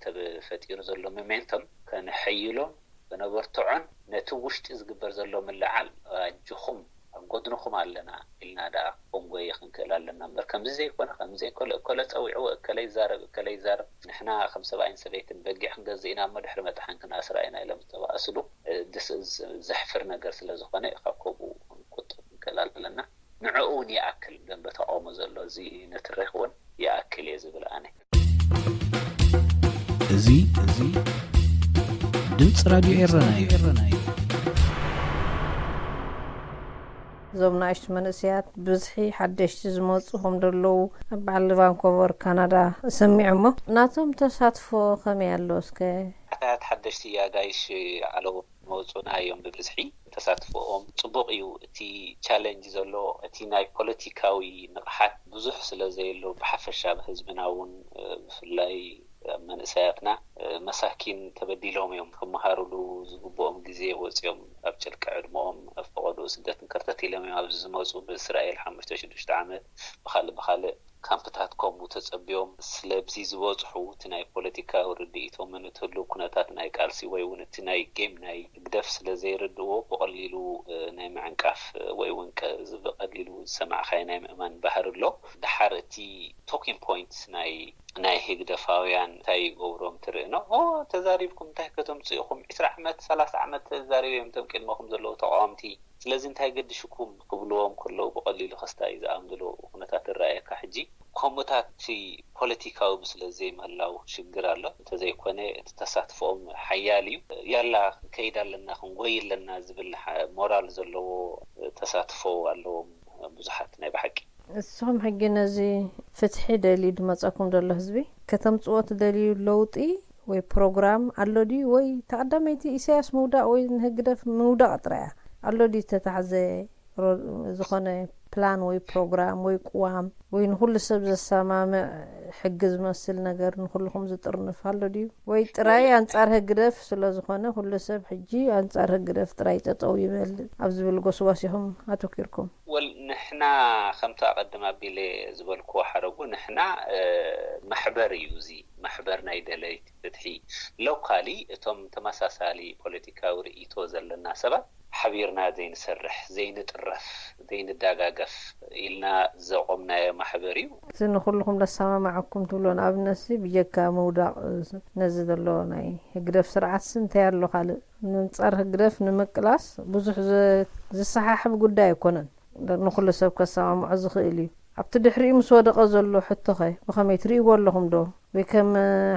ተፈጢሩ ዘሎ ሞሜንተም ከነሐይሎን ከነበርትዖን ነቲ ውሽጢ ዝግበር ዘሎ ምልዓል ኣጆኹም ኣብ ጎድንኹም ኣለና ኢልና ደኣ ኮንጎየ ክንክእል ኣለና እምበር ከምዚ ዘይኮነ ከምዚ ዘይኮነ እከለ ጸዊዕዎ እከለ ይዛረብ እከለ ይዛረብ ንሕና ከም ሰብኣይን ሰበይትን በጊዕ ክንገዝእ ኢና እሞ ድሕሪ መጥሓን ክንኣስራ ኢና ኢሎም ዝተባእስሉ ዘሕፍር ነገር ስለ ዝኾነ ካብ ከምኡ ክንቁጠብ ክንክእል ኣለና። ንዕኡ እውን ይኣክል ደንበ ተቃውሞ ዘሎ እዚ ንትርኽ እውን ይኣክል እየ ዝብል ኣነ። እዚ እዚ ድምፂ ራድዮ ኤረና እዩ። እዞም ንኣሽቱ መንእሰያት ብዝሒ ሓደሽቲ ዝመፁ ከም ዘለዉ በዓል ቫንኮቨር ካናዳ ሰሚዖ እሞ ናቶም ተሳትፎ ከመይ ኣሎ እስከ? ኣታት ሓደሽቲ ኣጋይሽ ኣለዉ መፁና እዮም ብብዝሒ። ተሳትፎኦም ፅቡቕ እዩ። እቲ ቻለንጅ ዘሎ እቲ ናይ ፖለቲካዊ ንቕሓት ብዙሕ ስለ ዘየሎ ብሓፈሻ ኣብ ህዝብና እውን ብፍላይ ኣብ መንእሰያትና መሳኪን ተበዲሎም እዮም። ክመሃሩሉ ዝግብኦም ግዜ ወፂኦም ኣብ ጨርቂ ዕድመኦም ኣብ ፈቐዶ ስደት እንከርተት ኢሎም እዮም ኣብዚ ዝመፁ። ብእስራኤል ሓሙሽተ ሽዱሽተ ዓመት ብካልእ ብካልእ ካምፕታት ከምኡ ተፀቢዮም ስለብዚ ዝበፅሑ እቲ ናይ ፖለቲካዊ ርድኢቶምን እቲ ህልው ኩነታት ናይ ቃልሲ ወይ እውን እቲ ናይ ጌም ናይ ህግደፍ ስለ ዘይርድእዎ ብቐሊሉ ናይ ምዕንቃፍ ወይ እውን ቀ- ብቐሊሉ ዝሰማዕካዮ ናይ ምእማን ባህሪ ኣሎ። ድሓር እቲ ቶኪንግ ፖይንት ናይ ናይ ህግደፋውያን እንታይ ይገብሮም ትርኢ ነው። ኦ ተዛሪብኩም እንታይ ከተምፅኡ ኢኹም? ዒስራ ዓመት ሰላሳ ዓመት ተዛሪቦም እቶም ቅድመኹም ዘለዉ ተቃወምቲ። ስለዚ እንታይ ገድሽኩም ክብልዎም ከለዉ ብቐሊሉ ክስታይ ዝኣምንሉ ኩነታት ይረኣየካ። ሕጂ ከምኡታት እቲ ፖለቲካዊ ስለ ዘይምህላው ሽግር ኣሎ። እንተዘይኮነ እቲ ተሳትፎኦም ሓያል እዩ። ያላ ክንከይድ ኣለና ክንጎይ ኣለና ዝብል ሓ- ሞራል ዘለዎ ተሳትፎ ኣለዎም ብዙሓት ናይ ብሓቂ። ንስኹም ሕጂ ነዚ ፍትሒ ደልዩ ዝመፀኩም ዘሎ ህዝቢ ከተምፅዎ ትደልዩ ለውጢ ወይ ፕሮግራም ኣሎ ድዩ? ወይ ተቐዳመይቲ ኢሳያስ ምውዳቕ ወይ ንህግደፍ ምውዳቕ ጥራይ እያ? ኣሎ ድዩ ዝተታሕዘ ሮ- ዝኾነ ፕላን ወይ ፕሮግራም ወይ ቅዋም ወይ ንኹሉ ሰብ ዘሰማምዕ ሕጊ ዝመስል ነገር ንኹልኹም ዝጥርንፍ ኣሎ ድዩ? ወይ ጥራይ ኣንጻር ህግደፍ ስለ ዝኾነ ኩሉ ሰብ ሕጂ ኣንጻር ህግደፍ ጥራይ ጠጠው ይበል ኣብ ዝብል ጎስጓስ ኢኹም ኣተኪርኩም? ወል ንሕና ከምቲ ኣቐድም ኣቢለ ዝበልክዎ ሓረጉ ንሕና ማሕበር እዩ። እዚ ማሕበር ናይ ደለይቲ ፍትሒ ሎካሊ እቶም ተመሳሳሊ ፖለቲካዊ ርእይቶ ዘለና ሰባት ሓቢርና ዘይንሰርሕ ዘይንጥረፍ ዘይንዳጋገፍ ኢልና ዘቆምናዮ ማሕበር እዩ። እቲ ንኩልኩም ለሰማማዐኩም ትብሎ ንኣብነት ሲ ብጀካ ምውዳቅ ነዚ ዘሎ ናይ ህግደፍ ስርዓት ሲ እንታይ ኣሎ ካልእ? ምንጻር ህግደፍ ንምቅላስ ብዙሕ ዝ- ዝሰሓሕብ ጉዳይ ኣይኮነን። ንኩሉ ሰብ ከሰማምዖ ዝኽእል እዩ። ኣብቲ ድሕሪኡ ምስ ወደቐ ዘሎ ሕቶኸ ብኸመይ ትርእይዎ ኣለኹም ዶ? ወይ ከም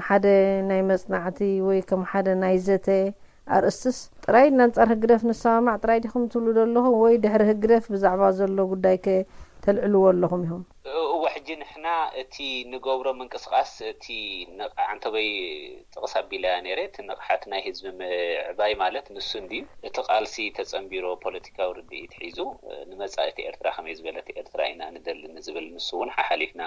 ሓደ ናይ መጽናዕቲ ወይ ከም ሓደ ናይ ዘተ ኣርእስትስ ጥራይ ንኣንጻር ህግደፍ ንሰማማዕ ጥራይ ዲኹም ትብሉ ዘለኹም ወይ ድሕሪ ህግደፍ ብዛዕባ ዘሎ ጉዳይከ ተልዕልዎ ኣለኹም ኢኹም? እወ ሕጂ ንሕና እቲ ንገብሮ ምንቅስቃስ እቲ ንቕ- ዓንተበይ ጥቕስ ኣቢለያ ነይረ እቲ ንቕሓት ናይ ህዝቢ ምዕባይ ማለት ንሱ እንድዩ። እቲ ቃልሲ ተጸንቢሮ ፖለቲካዊ ርድኢት ሒዙ ንመጻኢቲ ኤርትራ ከመይ ዝበለት ኤርትራ ኢና ንደሊ ንዝብል ንሱ እውን ሓሓሊፍና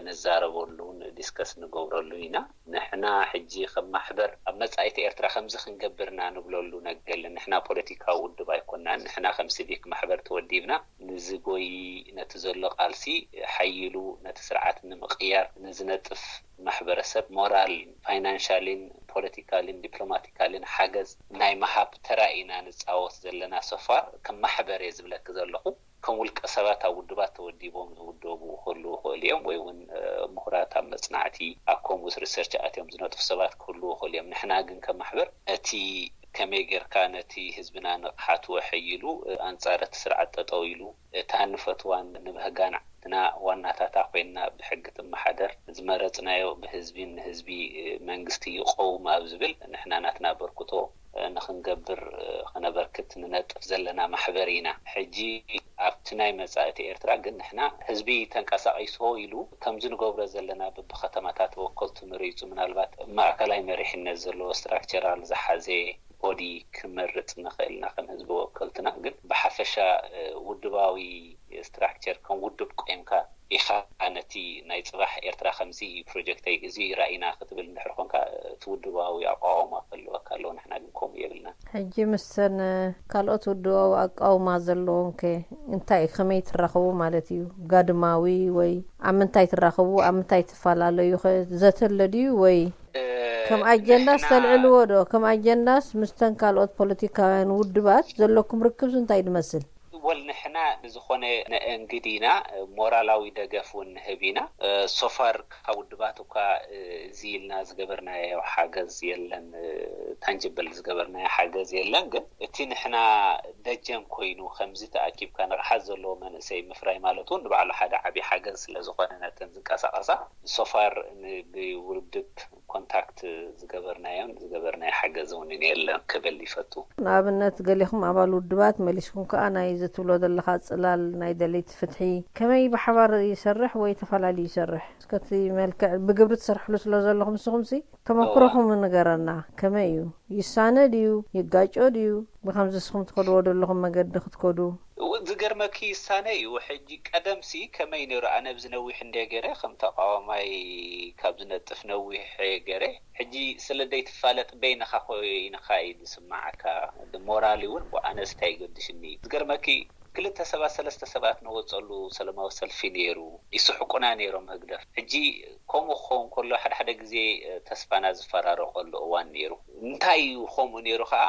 ንዛረበሉን ዲስከስ ንገብረሉ ኢና። ንሕና ሕጂ ከም ማሕበር ኣብ መጻኢት ኤርትራ ከምዚ ክንገብር ኢና ንብለሉ ነገር የለን። ንሕና ፖለቲካዊ ውድብ ኣይኮናን። ንሕና ከም ሲቪክ ማሕበር ተወዲብና ንዝጎይ ነቲ ዘሎ ቃልሲ ሓይሉ ነቲ ስርዓት ንምቕያር ንዝነጥፍ ማሕበረሰብ ሞራል፣ ፋይናንሻሊን ፖለቲካሊን ዲፕሎማቲካሊን ሓገዝ ናይ ምሃብ ተራ ኢና ንጻወት ዘለና። ሶፋር ከም ማሕበር እየ ዝብለኪ ዘለኹ። ከም ውልቀ ሰባት ኣብ ውድባት ተወዲቦም ዝውደቡ ክህልዉ ይኽእሉ እዮም ወይ እውን ምሁራት ኣብ መጽናዕቲ ኣብ ከምኡስ ሪሰርች ኣትዮም ዝነጥፉ ሰባት ክህልዉ ይኽእሉ እዮም። ንሕና ግን ከም ማሕበር ነቲ ከመይ ጌርካ ነቲ ህዝብና ንቕሓቱ ኣሐይሉ ኣንጻር እቲ ስርዓት ጠጠው ኢሉ እታ ንፈትዋን ንብህጋን ዓድና ዋናታታ ኮይና ብሕጊ ትመሓደር ዝመረጽናዮ ብህዝቢን ንህዝቢ መንግስቲ ይቐውም ኣብ ዝብል ንሕና ናትና በርክቶ ንኽንገብር ኸነበርክት ንነጥፍ ዘለና ማሕበር ኢና። ሕጂ ኣብቲ ናይ መጻእቲ ኤርትራ ግን ንሕና ህዝቢ ተንቀሳቒሶ ኢሉ ከምዚ ንገብሮ ዘለና በብኸተማታት ተወከልቱ መሪጹ ምናልባት ማእከላይ መሪሕነት ዘለዎ ስትራክቸራል ዝሓዘ ቦዲ ክመርጽ ንኽእል ኢና ከም ህዝቢ ወከልትና። ግን ብሓፈሻ ውድባዊ ስትራክቸር ከም ውድብ ቆይምካ ኢኻ ነቲ ናይ ጽባሕ ኤርትራ ከምዚ እዩ ፕሮጀክተይ እዚ እዩ ራኢና ክትብል እንድሕር ኮንካ እቲ ውድባዊ ኣቋውማ ክህልወካ ኣለዎ። ንሕና ግን ከምኡ የብልና። ሕጂ ምስተን ካልኦት ውድባዊ ኣቃውማ ዘለዎም ከ እንታይ እዩ? ከመይ ትራኸቡ ማለት እዩ? ጋድማዊ ወይ ኣብ ምንታይ ትራኸቡ? ኣብ ምንታይ ትፈላለዩ? ከ ዘተ ኣሎ ድዩ ወይ ከም ኣጀንዳስ ተልዕልዎ ዶ? ከም ኣጀንዳስ ምስተን ካልኦት ፖለቲካውያን ውድባት ዘለኩም ርክብስ እንታይ ድመስል? ወል ንሕና ንዝኾነ ነእንግድ ኢና፣ ሞራላዊ ደገፍ እውን ንህብ ኢና። ሶፋር ካብ ውድባት እኳ እዚ ኢልና ዝገበርናዮ ሓገዝ የለን፣ ታንጅብል ዝገበርናዮ ሓገዝ የለን። ግን እቲ ንሕና ደጀን ኮይኑ ከምዚ ተኣኪብካ ንቕሓት ዘለዎ መንእሰይ ምፍራይ ማለት እውን ንባዕሉ ሓደ ዓብዪ ሓገዝ ስለ ዝኾነ ነተን ዝንቀሳቐሳ ሶፋር ብውድብ ኮንታክት ዝገበርናዮን ዝገበርናዮ ሓገዝ እውን የለን ክብል ይፈቱ። ንኣብነት ገሌኹም ኣባል ውድባት መሊስኩም ከኣ ናይ ትብሎ ዘለኻ ጽላል ናይ ደለይቲ ፍትሒ ከመይ ብሓባር ይሰርሕ ወይ ተፈላለዩ ይሰርሕ? እስከ እቲ መልክዕ ብግብሪ ትሰርሕሉ ስለ ዘለኹም ንስኹምሲ ተመክሮኹም ንገረና። ከመይ እዩ? ይሳነ ድዩ? ይጋጮ ድዩ? ብኸምዚ ንስኹም ትኸድዎ ዘለኹም መገዲ ክትከዱ? ዝገርመኪ ይሳነ እዩ። ሕጂ ቀደምሲ ከመይ ነይሩ? ኣነ ኣብዚ ነዊሕ እንደ ገይረ ከም ተቃዋማይ ካብ ዝነጥፍ ነዊሕ ገይረ። ሕጂ ስለ ዘይትፋለጥ በይንኻ ኮይንኻ እዩ ዝስማዓካ። ሞራሊ እውን ኣነስ እንታይ ይገድሽኒ እዩ። ዝገርመኪ ክልተ ሰባት ሰለስተ ሰባት ንወፀሉ ሰላማዊ ሰልፊ ነይሩ። ይስሕቁና ነይሮም ህግደፍ። ሕጂ ከምኡ ክኸውን ከሎ ሓደ ሓደ ግዜ ተስፋና ዝፈራረቀሉ እዋን ነይሩ። እንታይ እዩ ከምኡ ነይሩ ከዓ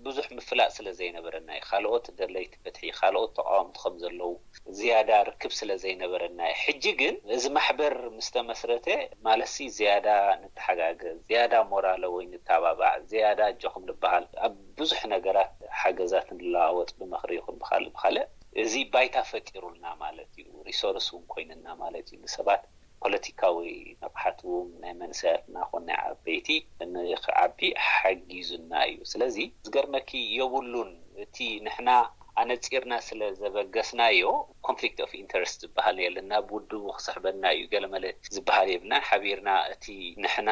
ብዙሕ ምፍላጥ ስለ ዘይነበረና እዩ። ካልኦት ደለይቲ ፍትሒ፣ ካልኦት ተቃወምቲ ከም ዘለዉ ዝያዳ ርክብ ስለ ዘይነበረና እዩ። ሕጂ ግን እዚ ማሕበር ምስ ተመስረተ ማለትሲ ዝያዳ ንተሓጋገዝ፣ ዝያዳ ሞራለ ወይ ንተባባዕ፣ ዝያዳ ኣጆኹም ንበሃል፣ ኣብ ብዙሕ ነገራት ሓገዛት ንለዋወጥ፣ ብምኽሪ ይኹን ብኻልእ ብኻልእ እዚ ባይታ ፈጢሩልና ማለት እዩ። ሪሶርስ እውን ኮይንና ማለት እዩ። ንሰባት ፖለቲካዊ ንቕሓት እውን ናይ መንእሰያትና ኮን ናይ ዓበይቲ ንክዓቢ ሓጊዙና እዩ። ስለዚ ዝገርመኪ የብሉን። እቲ ንሕና ኣነፂርና ስለ ዘበገስናዮ ኮንፍሊክት ኦፍ ኢንተረስት ዝበሃል የለን። ናብ ውድቡ ክስሕበና እዩ ገለመለ ዝበሃል የብልናን። ሓቢርና እቲ ንሕና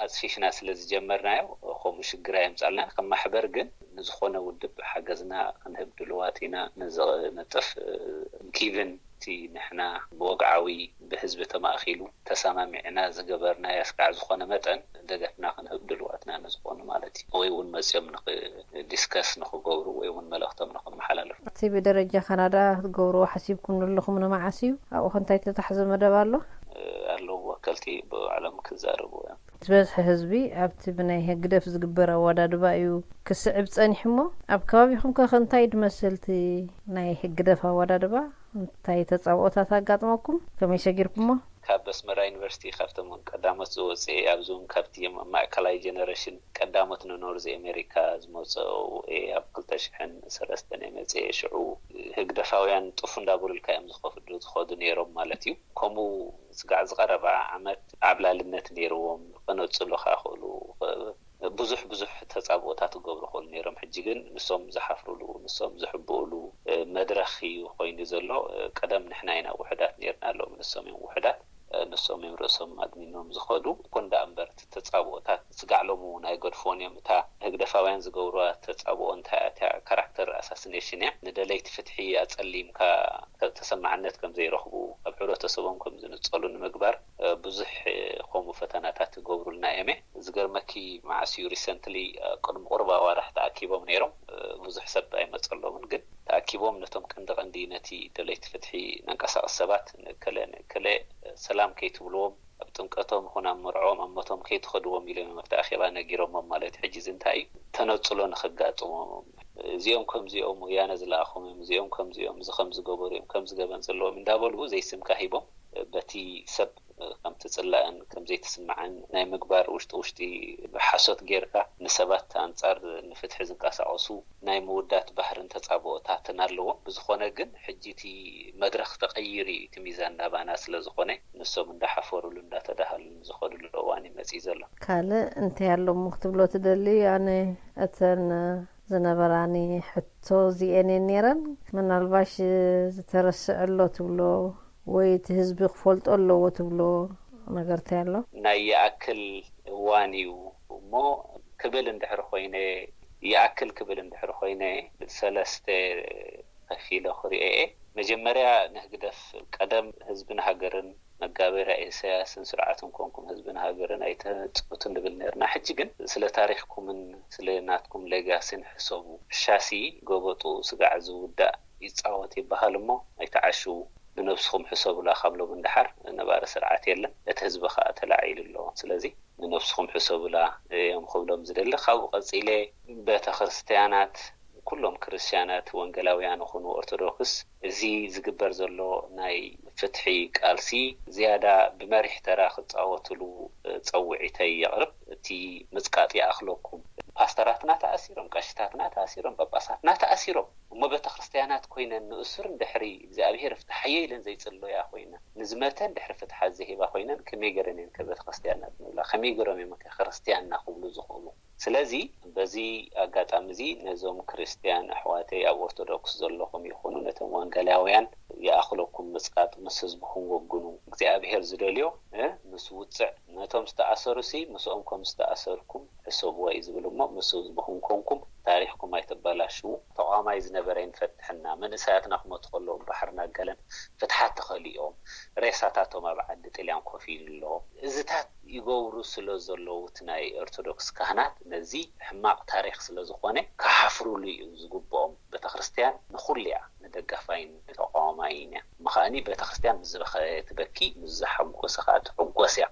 ኣፅፊፍና ስለ ዝጀመርናዮ ከምኡ ሽግር ኣየምፃልና። ከም ማሕበር ግን ንዝኾነ ውድብ ሓገዝና ክንህብ ድልዋት ኢና። ንዝነጥፍ ጊቭን እቲ ንሕና ብወግዓዊ ብህዝቢ ተማእኪሉ ተሰማሚዕና ዝገበርናዮ ኣስካዕ ዝኾነ መጠን ደገፍና ክንህብ ድልዋትና ንዝኾኑ ማለት እዩ። ወይ እውን መፅኦም ንክ- ዲስከስ ንክገብሩ ወይ እውን መልእኽቶም ንክመሓላለፉ። እቲ ብደረጃ ካናዳ ክትገብርዎ ሓሲብኩም ዘለኹም ንመዓስ እዩ? ኣብኡ ከ እንታይ ተታሕዘ መደብ ኣሎ? ኣለዉ ወከልቲ ብባዕሎም ክዛረቡ እዮም። ዝበዝሐ ህዝቢ ኣብቲ ብናይ ህግደፍ ዝግበር ኣወዳድባ እዩ ክስዕብ ጸኒሑ እሞ ኣብ ከባቢኹም ከ እንታይ ድመስል እቲ ናይ ህግደፍ ኣወዳድባ? እንታይ ተጻብኦታት ኣጋጥመኩም? ከመይ ሰጊርኩሞ? ካብ ኣስመራ ዩኒቨርሲቲ ካብቶም ቀዳሞት ዝወፅእ እየ። ኣብዚ እውን ካብቲ ማእከላይ ጀነሬሽን ቀዳሞት ንኖርዝ ኣሜሪካ ዝመፀኡ እየ። ኣብ ክልተ ሽሕን ሰለስተን እየ መፅየ። ሽዑ ህግደፋውያን ጥፉ እንዳበሉልካ እዮም ዝኸፍዱ ዝኸዱ ነይሮም ማለት እዩ። ከምኡ ስጋዕ ዝቐረባ ዓመት ዓብላልነት ነይርዎም። ከነፅሉኻ ይኽእሉ። ብዙሕ ብዙሕ ተፃብኦታት ክገብሩ ይኽእሉ ነይሮም። ሕጂ ግን ንሶም ዝሓፍሩሉ፣ ንሶም ዝሕብኡሉ መድረኽ እዩ ኮይኑ ዘሎ። ቀደም ንሕና ኢና ውሑዳት ነይርና፣ ሎሚ ንሶም እዮም ውሑዳት። ንሶም እዮም ርእሶም ኣድኒኖም ዝኸዱ። ይኹን ደኣ እምበር እቲ ተፃብኦታት ስጋዕ ሎም እውን ኣይገድፎን እዮም። እታ ህግደፋውያን ዝገብርዋ ተፃብኦ እንታይ እያ? እቲያ ካራክተር ኣሳሲኔሽን እያ። ንደለይቲ ፍትሒ ኣፀሊምካ ተሰማዕነት ከም ዘይረኽቡ፣ ኣብ ሕብረተሰቦም ከም ዝንፀሉ ንምግባር ብዙሕ ከምኡ ፈተናታት ይገብሩልና እዮም። ዝገርመኪ መዓስ እዩ ሪሰንትሊ ቅድሚ ቁሩብ ኣዋርሕ ተኣኪቦም ነይሮም። ብዙሕ ሰብ ኣይመፀሎምን፣ ግን ተኣኪቦም ነቶም ቀንዲ ቀንዲ ነቲ ደለይቲ ፍትሒ ነንቀሳቕስ ሰባት ንእከለ ንእከለ ሰላም ከይትብልዎም፣ ኣብ ጥምቀቶም ይኹን ኣብ መርዕኦም ኣብ ሞቶም ከይትኸድዎም ኢሎም እዮም ኣብቲ ኣኼባ ነጊሮሞም ማለት እዩ። ሕጂ እዚ እንታይ እዩ? ተነፅሎ ንኸጋጥሞም እዚኦም ከምዚኦም ወያነ ዝለኣኾም እዮም፣ እዚኦም ከምዚኦም፣ እዚ ከምዚ ገበሩ እዮም፣ ከምዚ ገበን ዘለዎም እንዳበሉ ዘይስምካ ሂቦም በቲ ሰብ ከም ትፅላእን ከም ዘይትስማዕን ናይ ምግባር ውሽጢ ውሽጢ ሓሶት ጌርካ ንሰባት ኣንፃር ንፍትሒ ዝንቀሳቐሱ ናይ ምውዳት ባህርን ተፃብኦታትን ኣለዎም። ብዝኾነ ግን ሕጂ እቲ መድረኽ ተቐይሩ እዩ፣ እቲ ሚዛን ናባና ስለ ዝኾነ ንሶም እንዳሓፈሩሉ እንዳተዳሃሉሉ ዝኸዱሉ እዋን እዩ መፂኡ ዘሎ። ካልእ እንታይ ኣሎ እሞ ክትብሎ ትደሊ? ኣነ እተን ዝነበራኒ ሕቶ እዚኤን እየን ነይረን። ምናልባሽ ዝተረስዐ ኣሎ ትብሎ ወይ እቲ ህዝቢ ክፈልጦ ኣለዎ ትብሎ ነገር እንታይ ኣሎ? ናይ ይኣክል እዋን እዩ እሞ ክብል እንድሕር ኮይነ፣ ይኣክል ክብል እንድሕር ኮይነ፣ ሰለስተ ከፊለ ክሪኦ እየ። መጀመርያ ንህግደፍ ቀደም ህዝብን ሃገርን መጋበርያ ኢሳያስን ስርዓቱን ኮንኩም ህዝብን ሃገርን ኣይተህንጽቱ ንብል ነርና። ሕጂ ግን ስለ ታሪኽኩምን ስለ ናትኩም ሌጋሲን ሕሰቡ። ዕሻሲ ጎበጡ ስጋዕ ዝውዳእ ይጻወት ይበሃል እሞ ኣይትዓሽዉ። ንነብስኹም ሕሰቡላ። ካብ ሎም ንደሓር ነባሪ ስርዓት የለን፣ እቲ ህዝቢ ከኣ ተላዒሉ ኣሎ። ስለዚ ንነብስኹም ሕሰቡላ እዮም ክብሎም ዝደሊ። ካብኡ ቀጺለ ቤተ ክርስትያናት፣ ኩሎም ክርስትያናት ወንጌላውያን ይኹኑ ኦርቶዶክስ፣ እዚ ዝግበር ዘሎ ናይ ፍትሒ ቃልሲ ዝያዳ ብመሪሕ ተራ ክጻወትሉ ጸውዒተይ የቕርብ። እቲ ምጽቃጥ ይኣኽለኩም። ፓስተራትና ተኣሲሮም፣ ቀሽታትና ተኣሲሮም፣ ጳጳሳትና ተኣሲሮም፣ እሞ ቤተ ክርስትያናት ኮይነን ንእሱር እንድሕሪ እግዚኣብሔር ፍትሓዮ ኢለን ዘይጽለያ ኮይነን፣ ንዝመተ እንድሕሪ ፍትሓት ዘይህባ ኮይነን ከመይ ገረን እየን ከ ቤተ ክርስትያናት ንብላ? ከመይ ገሮም እዮም ከ ክርስትያንና ክብሉ ዝኽእሉ? ስለዚ በዚ ኣጋጣሚ እዚ ነዞም ክርስትያን ኣሕዋተይ ኣብ ኦርቶዶክስ ዘለኹም ይኹኑ ወንጌላውያን ይኣኽለኩም ምጽቃጥ፣ ምስ ህዝብኹም ወግኑ። እግዚኣብሔር ዝደልዮ፣ እ፣ ምስ ውጽዕ፣ ነቶም ዝተኣሰሩሲ ምስኦም ከም ዝተኣሰርኩም ሕሰብዎ እዩ ዝብል እሞ፣ ምስ ህዝብኹም ኮንኩም ታሪኽኩም ኣይተበላሽዉ። ተቓዋማይ ዝነበረ ይንፈትሕና፣ መንእሰያትና ክመቱ ከለዉ ባሕርና ገለን ፍትሓት ተኸሊኦም፣ ሬሳታቶም ኣብ ዓዲ ጥልያን ኮፍ ኢሉ ኣሎ። እዝታት ይገብሩ ስለ ዘለዉ፣ እቲ ናይ ኦርቶዶክስ ካህናት ነዚ ሕማቕ ታሪኽ ስለ ዝኾነ ክሓፍሩሉ እዩ ዝግብኦም። ቤተክርስትያን ንኹሉ እያ፣ ንደጋፋይን ንተቃዋማይን እያ። እሞ ከኣኒ ቤተክርስትያን ምስ ዝበኸየ ትበኪ፣ ምስ ዝሓጎሰ ከኣ ትሕጎስ እያ።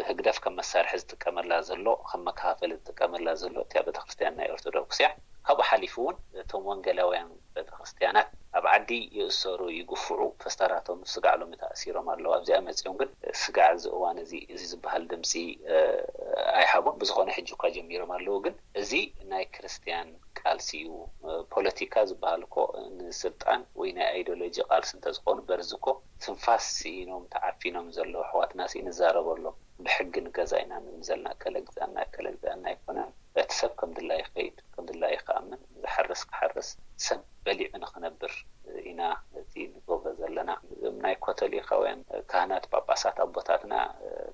ህግደፍ ከም መሳርሒ ዝጥቀመላ ዘሎ፣ ከም መከፋፈሊ ዝጥቀመላ ዘሎ፣ እቲኣ ቤተክርስትያን ናይ ኦርቶዶክስ እያ። ካብኡ ሓሊፉ እውን እቶም ወንጌላውያን ቤተክርስትያናት ኣብ ዓዲ ይእሰሩ፣ ይግፍዑ፣ ፓስተራቶም ስጋዕ ሎሚ ተኣሲሮም ኣለዉ። ኣብዚኣ መጺኦም ግን ስጋዕ እዚ እዋን እዚ፣ እዚ ዝበሃል ድምጺ፣ እ፣ ኣይሃቡን። ብዝኾነ ሕጂ እኳ ጀሚሮም ኣለዉ፣ ግን እዚ ናይ ክርስትያን ቃልሲ እዩ። እ፣ ፖለቲካ ዝበሃል እኮ ንስልጣን ወይ ናይ ኣይዲዮሎጂ ቃልሲ እንተዝኾኑ፣ በርዚ እኮ ትንፋስ ስኢኖም ተዓፊኖም ዘለዉ ኣሕዋትና ሲ ንዛረበሎም። ብሕጊ ንገዛ ኢና ንብል ዘለና፣ እከለ ግዛና፣ እከለ ግዛና ኣይኮነን። እቲ ሰብ ከም ድላዩ ይኸይድ፣ ከም ድላዩ ይኸኣምን፣ ዝሓርስ ክሓርስ፣ ሰብ በሊዑ ንኽነብር ኢና እቲ ንገብሮ ዘለና። እዞም ናይ ካቶሊካውያን ካህናት፣ ጳጳሳት፣ ኣቦታትና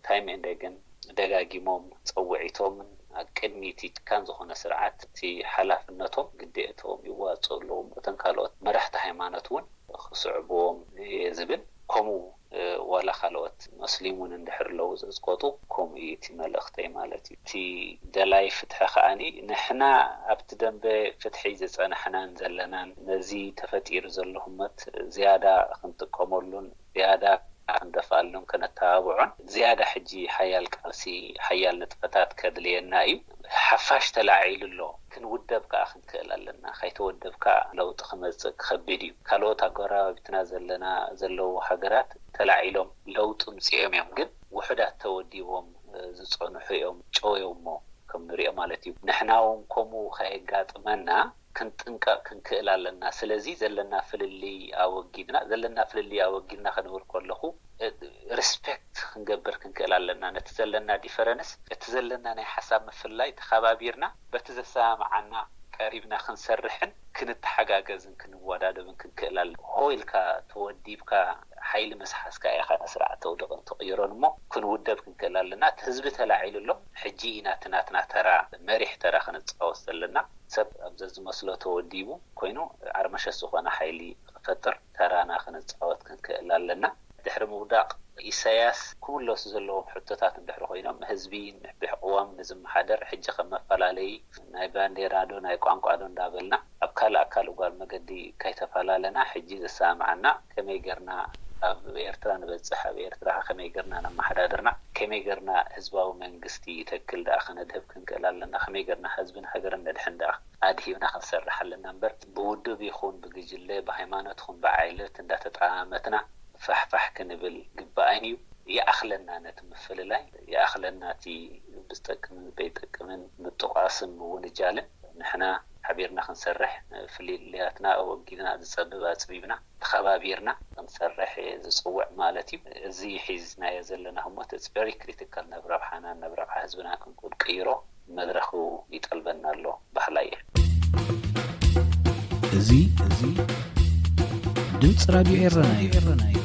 time and again ደጋጊሞም ጸውዒቶምን ኣብ ቅድሚ እቲ ጭካን ዝኾነ ስርዓት እቲ ሓላፍነቶም፣ ግዴእቶም ይዋጽኡ ኣለዎም። እተን ካልኦት መራሕቲ ሃይማኖት እውን ክስዕብዎም እየ ዝብል። ከምኡ፣ እ፣ ዋላ ካልኦት መስሊም እውን እንድሕር ኣለዉ ዘዝቆጡ፣ ከምኡ እዩ እቲ መልእኽተይ ማለት እዩ። እቲ ደላይ ፍትሒ ከኣኒ፣ ንሕና ኣብቲ ደንበ ፍትሒ ዝጸናሕናን ዘለናን፣ ነዚ ተፈጢሩ ዘሎ ህሞት ዝያዳ ክንጥቀመሉን ዝያዳ ክንደፍኣሉን ከነተባብዖን፣ ዝያዳ ሕጂ ሓያል ቃልሲ፣ ሓያል ንጥፈታት ከድልየና እዩ። ሓፋሽ ተላዒሉ ኣሎ። ክንውደብ ከኣ ክንክእል ኣለና። ከይተወደብካ ለውጢ ክመጽእ ክኸብድ እዩ። ካልኦት ኣጎራባቢትና ዘለና፣ ዘለዉ ሃገራት ተላዒሎም ለውጢ ምጽኦም እዮም። ግን ውሑዳት ተወዲቦም፣ እ፣ ዝጸንሑ እዮም፣ ጨው እዮም እሞ ከም ንሪኦ ማለት እዩ። ንሕና እውን ከምኡ ከየጋጥመና ክንጥንቀቕ ክንክእል ኣለና። ስለዚ ዘለና ፍልልይ ኣወጊድና፣ ዘለና ፍልልይ ኣወጊድና ክንብል ከለኹ፣ እ፣ ሪስፔክት ክንገብር ክንክእል ኣለና። ነቲ ዘለና ዲፈረንስ፣ እቲ ዘለና ናይ ሓሳብ ምፍልላይ ተኸባቢርና፣ በቲ ዘሰማምዓና ቀሪብና ክንሰርሕን ክንተሓጋገዝን ክንወዳደብን ክንክእል ኣለና። ሆ ኢልካ ተወዲብካ ሓይሊ ምስ ሓዝካ ኢኻ ነቲ ስርዓት ተውድቕን ትቕይሮን እሞ፣ ክንውደብ ክንክእል ኣለና። እቲ ህዝቢ ተላዒሉ ኣሎ። ሕጂ ኢና እቲ ናትና ተራ፣ መሪሕ ተራ ክንጻወት ዘለና። ሰብ ኣብ ዘዝመስሎ ተወዲቡ ኮይኑ፣ ዓርመሸት ዝኾነ ሓይሊ ክፈጥር ተራና ክንጻወት ክንክእል ኣለና። ድሕሪ ምውዳቕ ኢሳያስ፣ ክምለሱ ዘለዎም ሕቶታት እንድሕሪ ኮይኖም፣ ህዝቢ ንሕብሕ ቅዋም ንዝመሓደር፣ ሕጂ ከም መፈላለዪ ናይ ባንዴራ ዶ ናይ ቋንቋ ዶ እንዳበልና፣ ኣብ ካልእ ኣካል ጓል መገዲ ከይተፈላለና፣ ሕጂ ዘሰማምዓና ከመይ ጌርና ኣብ ኤርትራ ንበጽሕ፣ ኣብ ኤርትራ ከመይ ጌርና ነመሓዳድርና፣ ከመይ ጌርና ህዝባዊ መንግስቲ ይተክል ደኣ ከነድህብ ክንክእል ኣለና፣ ከመይ ጌርና ህዝብን ሃገርን ነድሕን ደኣ ኣድሂብና ክንሰርሕ ኣለና እምበር፣ ብውድብ ይኹን ብግጅለ፣ ብሃይማኖት ይኹን ብዓይለት እንዳተጠማመትና ፋሕፋሕ ክንብል ግባእን እዩ። ይኣኽለና ነቲ ምፍልላይ፣ ይኣኽለና እቲ ብዝጠቅምን በይጠቅምን ምጥቋስን ምውንጃልን። ንሕና ሓቢርና ክንሰርሕ፣ ፍልልያትና ኣወጊድና፣ ዝጸብብ ኣጽቢብና፣ ተኸባቢርና ክንሰርሕ እየ ዝጽውዕ ማለት እዩ። እዚ ሒዝናዮ ዘለና ህሞት፣ it's very critical፣ ናብ ረብሓናን ናብ ረብሓ ህዝብናን ክንቅይሮ መድረኹ ይጠልበና ኣሎ በሃላይ እየ። እዚ፣ እዚ ድምፂ ራድዮ ኤረና እዩ።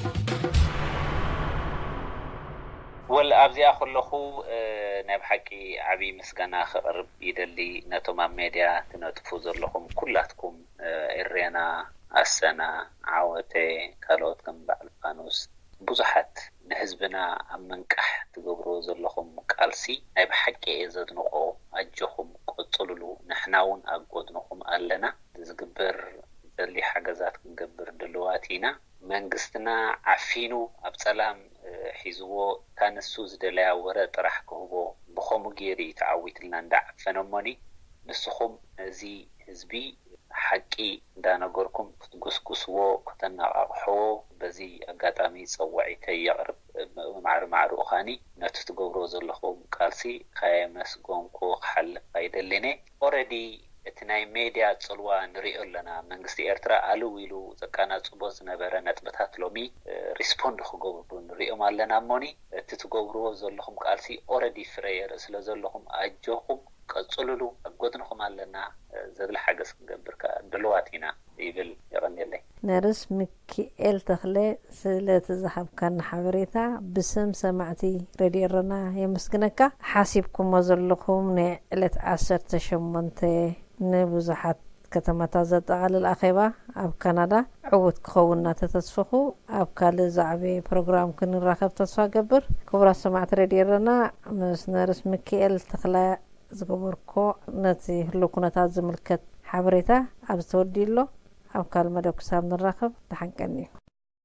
ወል ኣብዚኣ ከለኹ፣ እ፣ ናይ ብሓቂ ዓብዪ ምስጋና ከቕርብ ይደሊ ነቶም ኣብ ሜድያ ትነጥፉ ዘለኹም ኩላትኩም፣ እ፣ ኤሬና፣ ኣሰና፣ ዓወተ፣ ካልኦት ከም በዓል ፋኑስ፣ ብዙሓት ንህዝብና ኣብ ምንቃሕ ትገብርዎ ዘለኹም ቃልሲ ናይ ብሓቂ እየ ዘድንቖ። ኣጆኹም ቀጽሉሉ፣ ንሕና እውን ኣብ ጎድንኹም ኣለና። ዝግበር ዘድሊ ሓገዛት ክንገብር ድልዋት ኢና። መንግስትና ዓፊኑ ኣብ ጸላም፣ እ፣ ሒዝዎ፣ እታ ንሱ ዝደለያ ወረ ጥራሕ ክህቦ፣ ብኸምኡ ገይሩ እዩ ተዓዊትልና እንዳዓፈነ እሞኒ። ንስኹም ነዚ ህዝቢ ሓቂ እንዳነገርኩም ክትጉስጉስዎ፣ ከተነቓቕሕዎ በዚ ኣጋጣሚ ጸዋዒተይ የቕርብ። ማዕረ ማዕርኡ ኸኣኒ ነቲ ትገብርዎ ዘለኹም ቃልሲ ከየመስገንኩ ክሓልፍ ኣይደልን እየ። ኦረዲ እቲ ናይ ሜድያ ጽልዋ ንሪኦ ኣለና። መንግስቲ ኤርትራ ኣልው ኢሉ ዘቃናጽቦ ዝነበረ ነጥብታት ሎሚ፣ እ፣ ሪስፖንድ ክገብሩ ንሪኦም ኣለና እሞኒ፣ እቲ ትገብርዎ ዘለኹም ቃልሲ ኦረዲ ፍረ የርኢ ስለ ዘለኹም ኣጆኹም ቀጽሉሉ፣ ኣብ ጎድንኹም ኣለና፣ እ፣ ዘድሊ ሓገዝ ክንገብር ከኣ ድልዋት ኢና ይብል። የቐንየለይ። ነርስ ሚኪኤል ተኽለ፣ ስለቲ ዝሃብካና ሓበሬታ ብስም ሰማዕቲ ሬድዮ ኤረና የመስግነካ። ሓሲብኩሞ ዘለኹም ናይ ዕለት ዓሰርተ ሸሞንተ ንብዙሓት ከተማታት ዘጠቓልል ኣኼባ ኣብ ካናዳ ዕዉት ክኸውን እናተተስፈኹ፣ ኣብ ካልእ ዛዕበ ፕሮግራም ክንራኸብ ተስፋ ገብር። ክቡራት ሰማዕቲ ሬድዮ ኤረና፣ ምስ ነርስ ሚኪኤል ተኽለ ዝገበርኮ ነቲ ህሉው ኩነታት ዝምልከት ሓበሬታ ኣብዚ ተወዲኡ ኣሎ። ኣብ ካልእ መደብ ክሳብ ንራኸብ ደሓን ቀንዩ።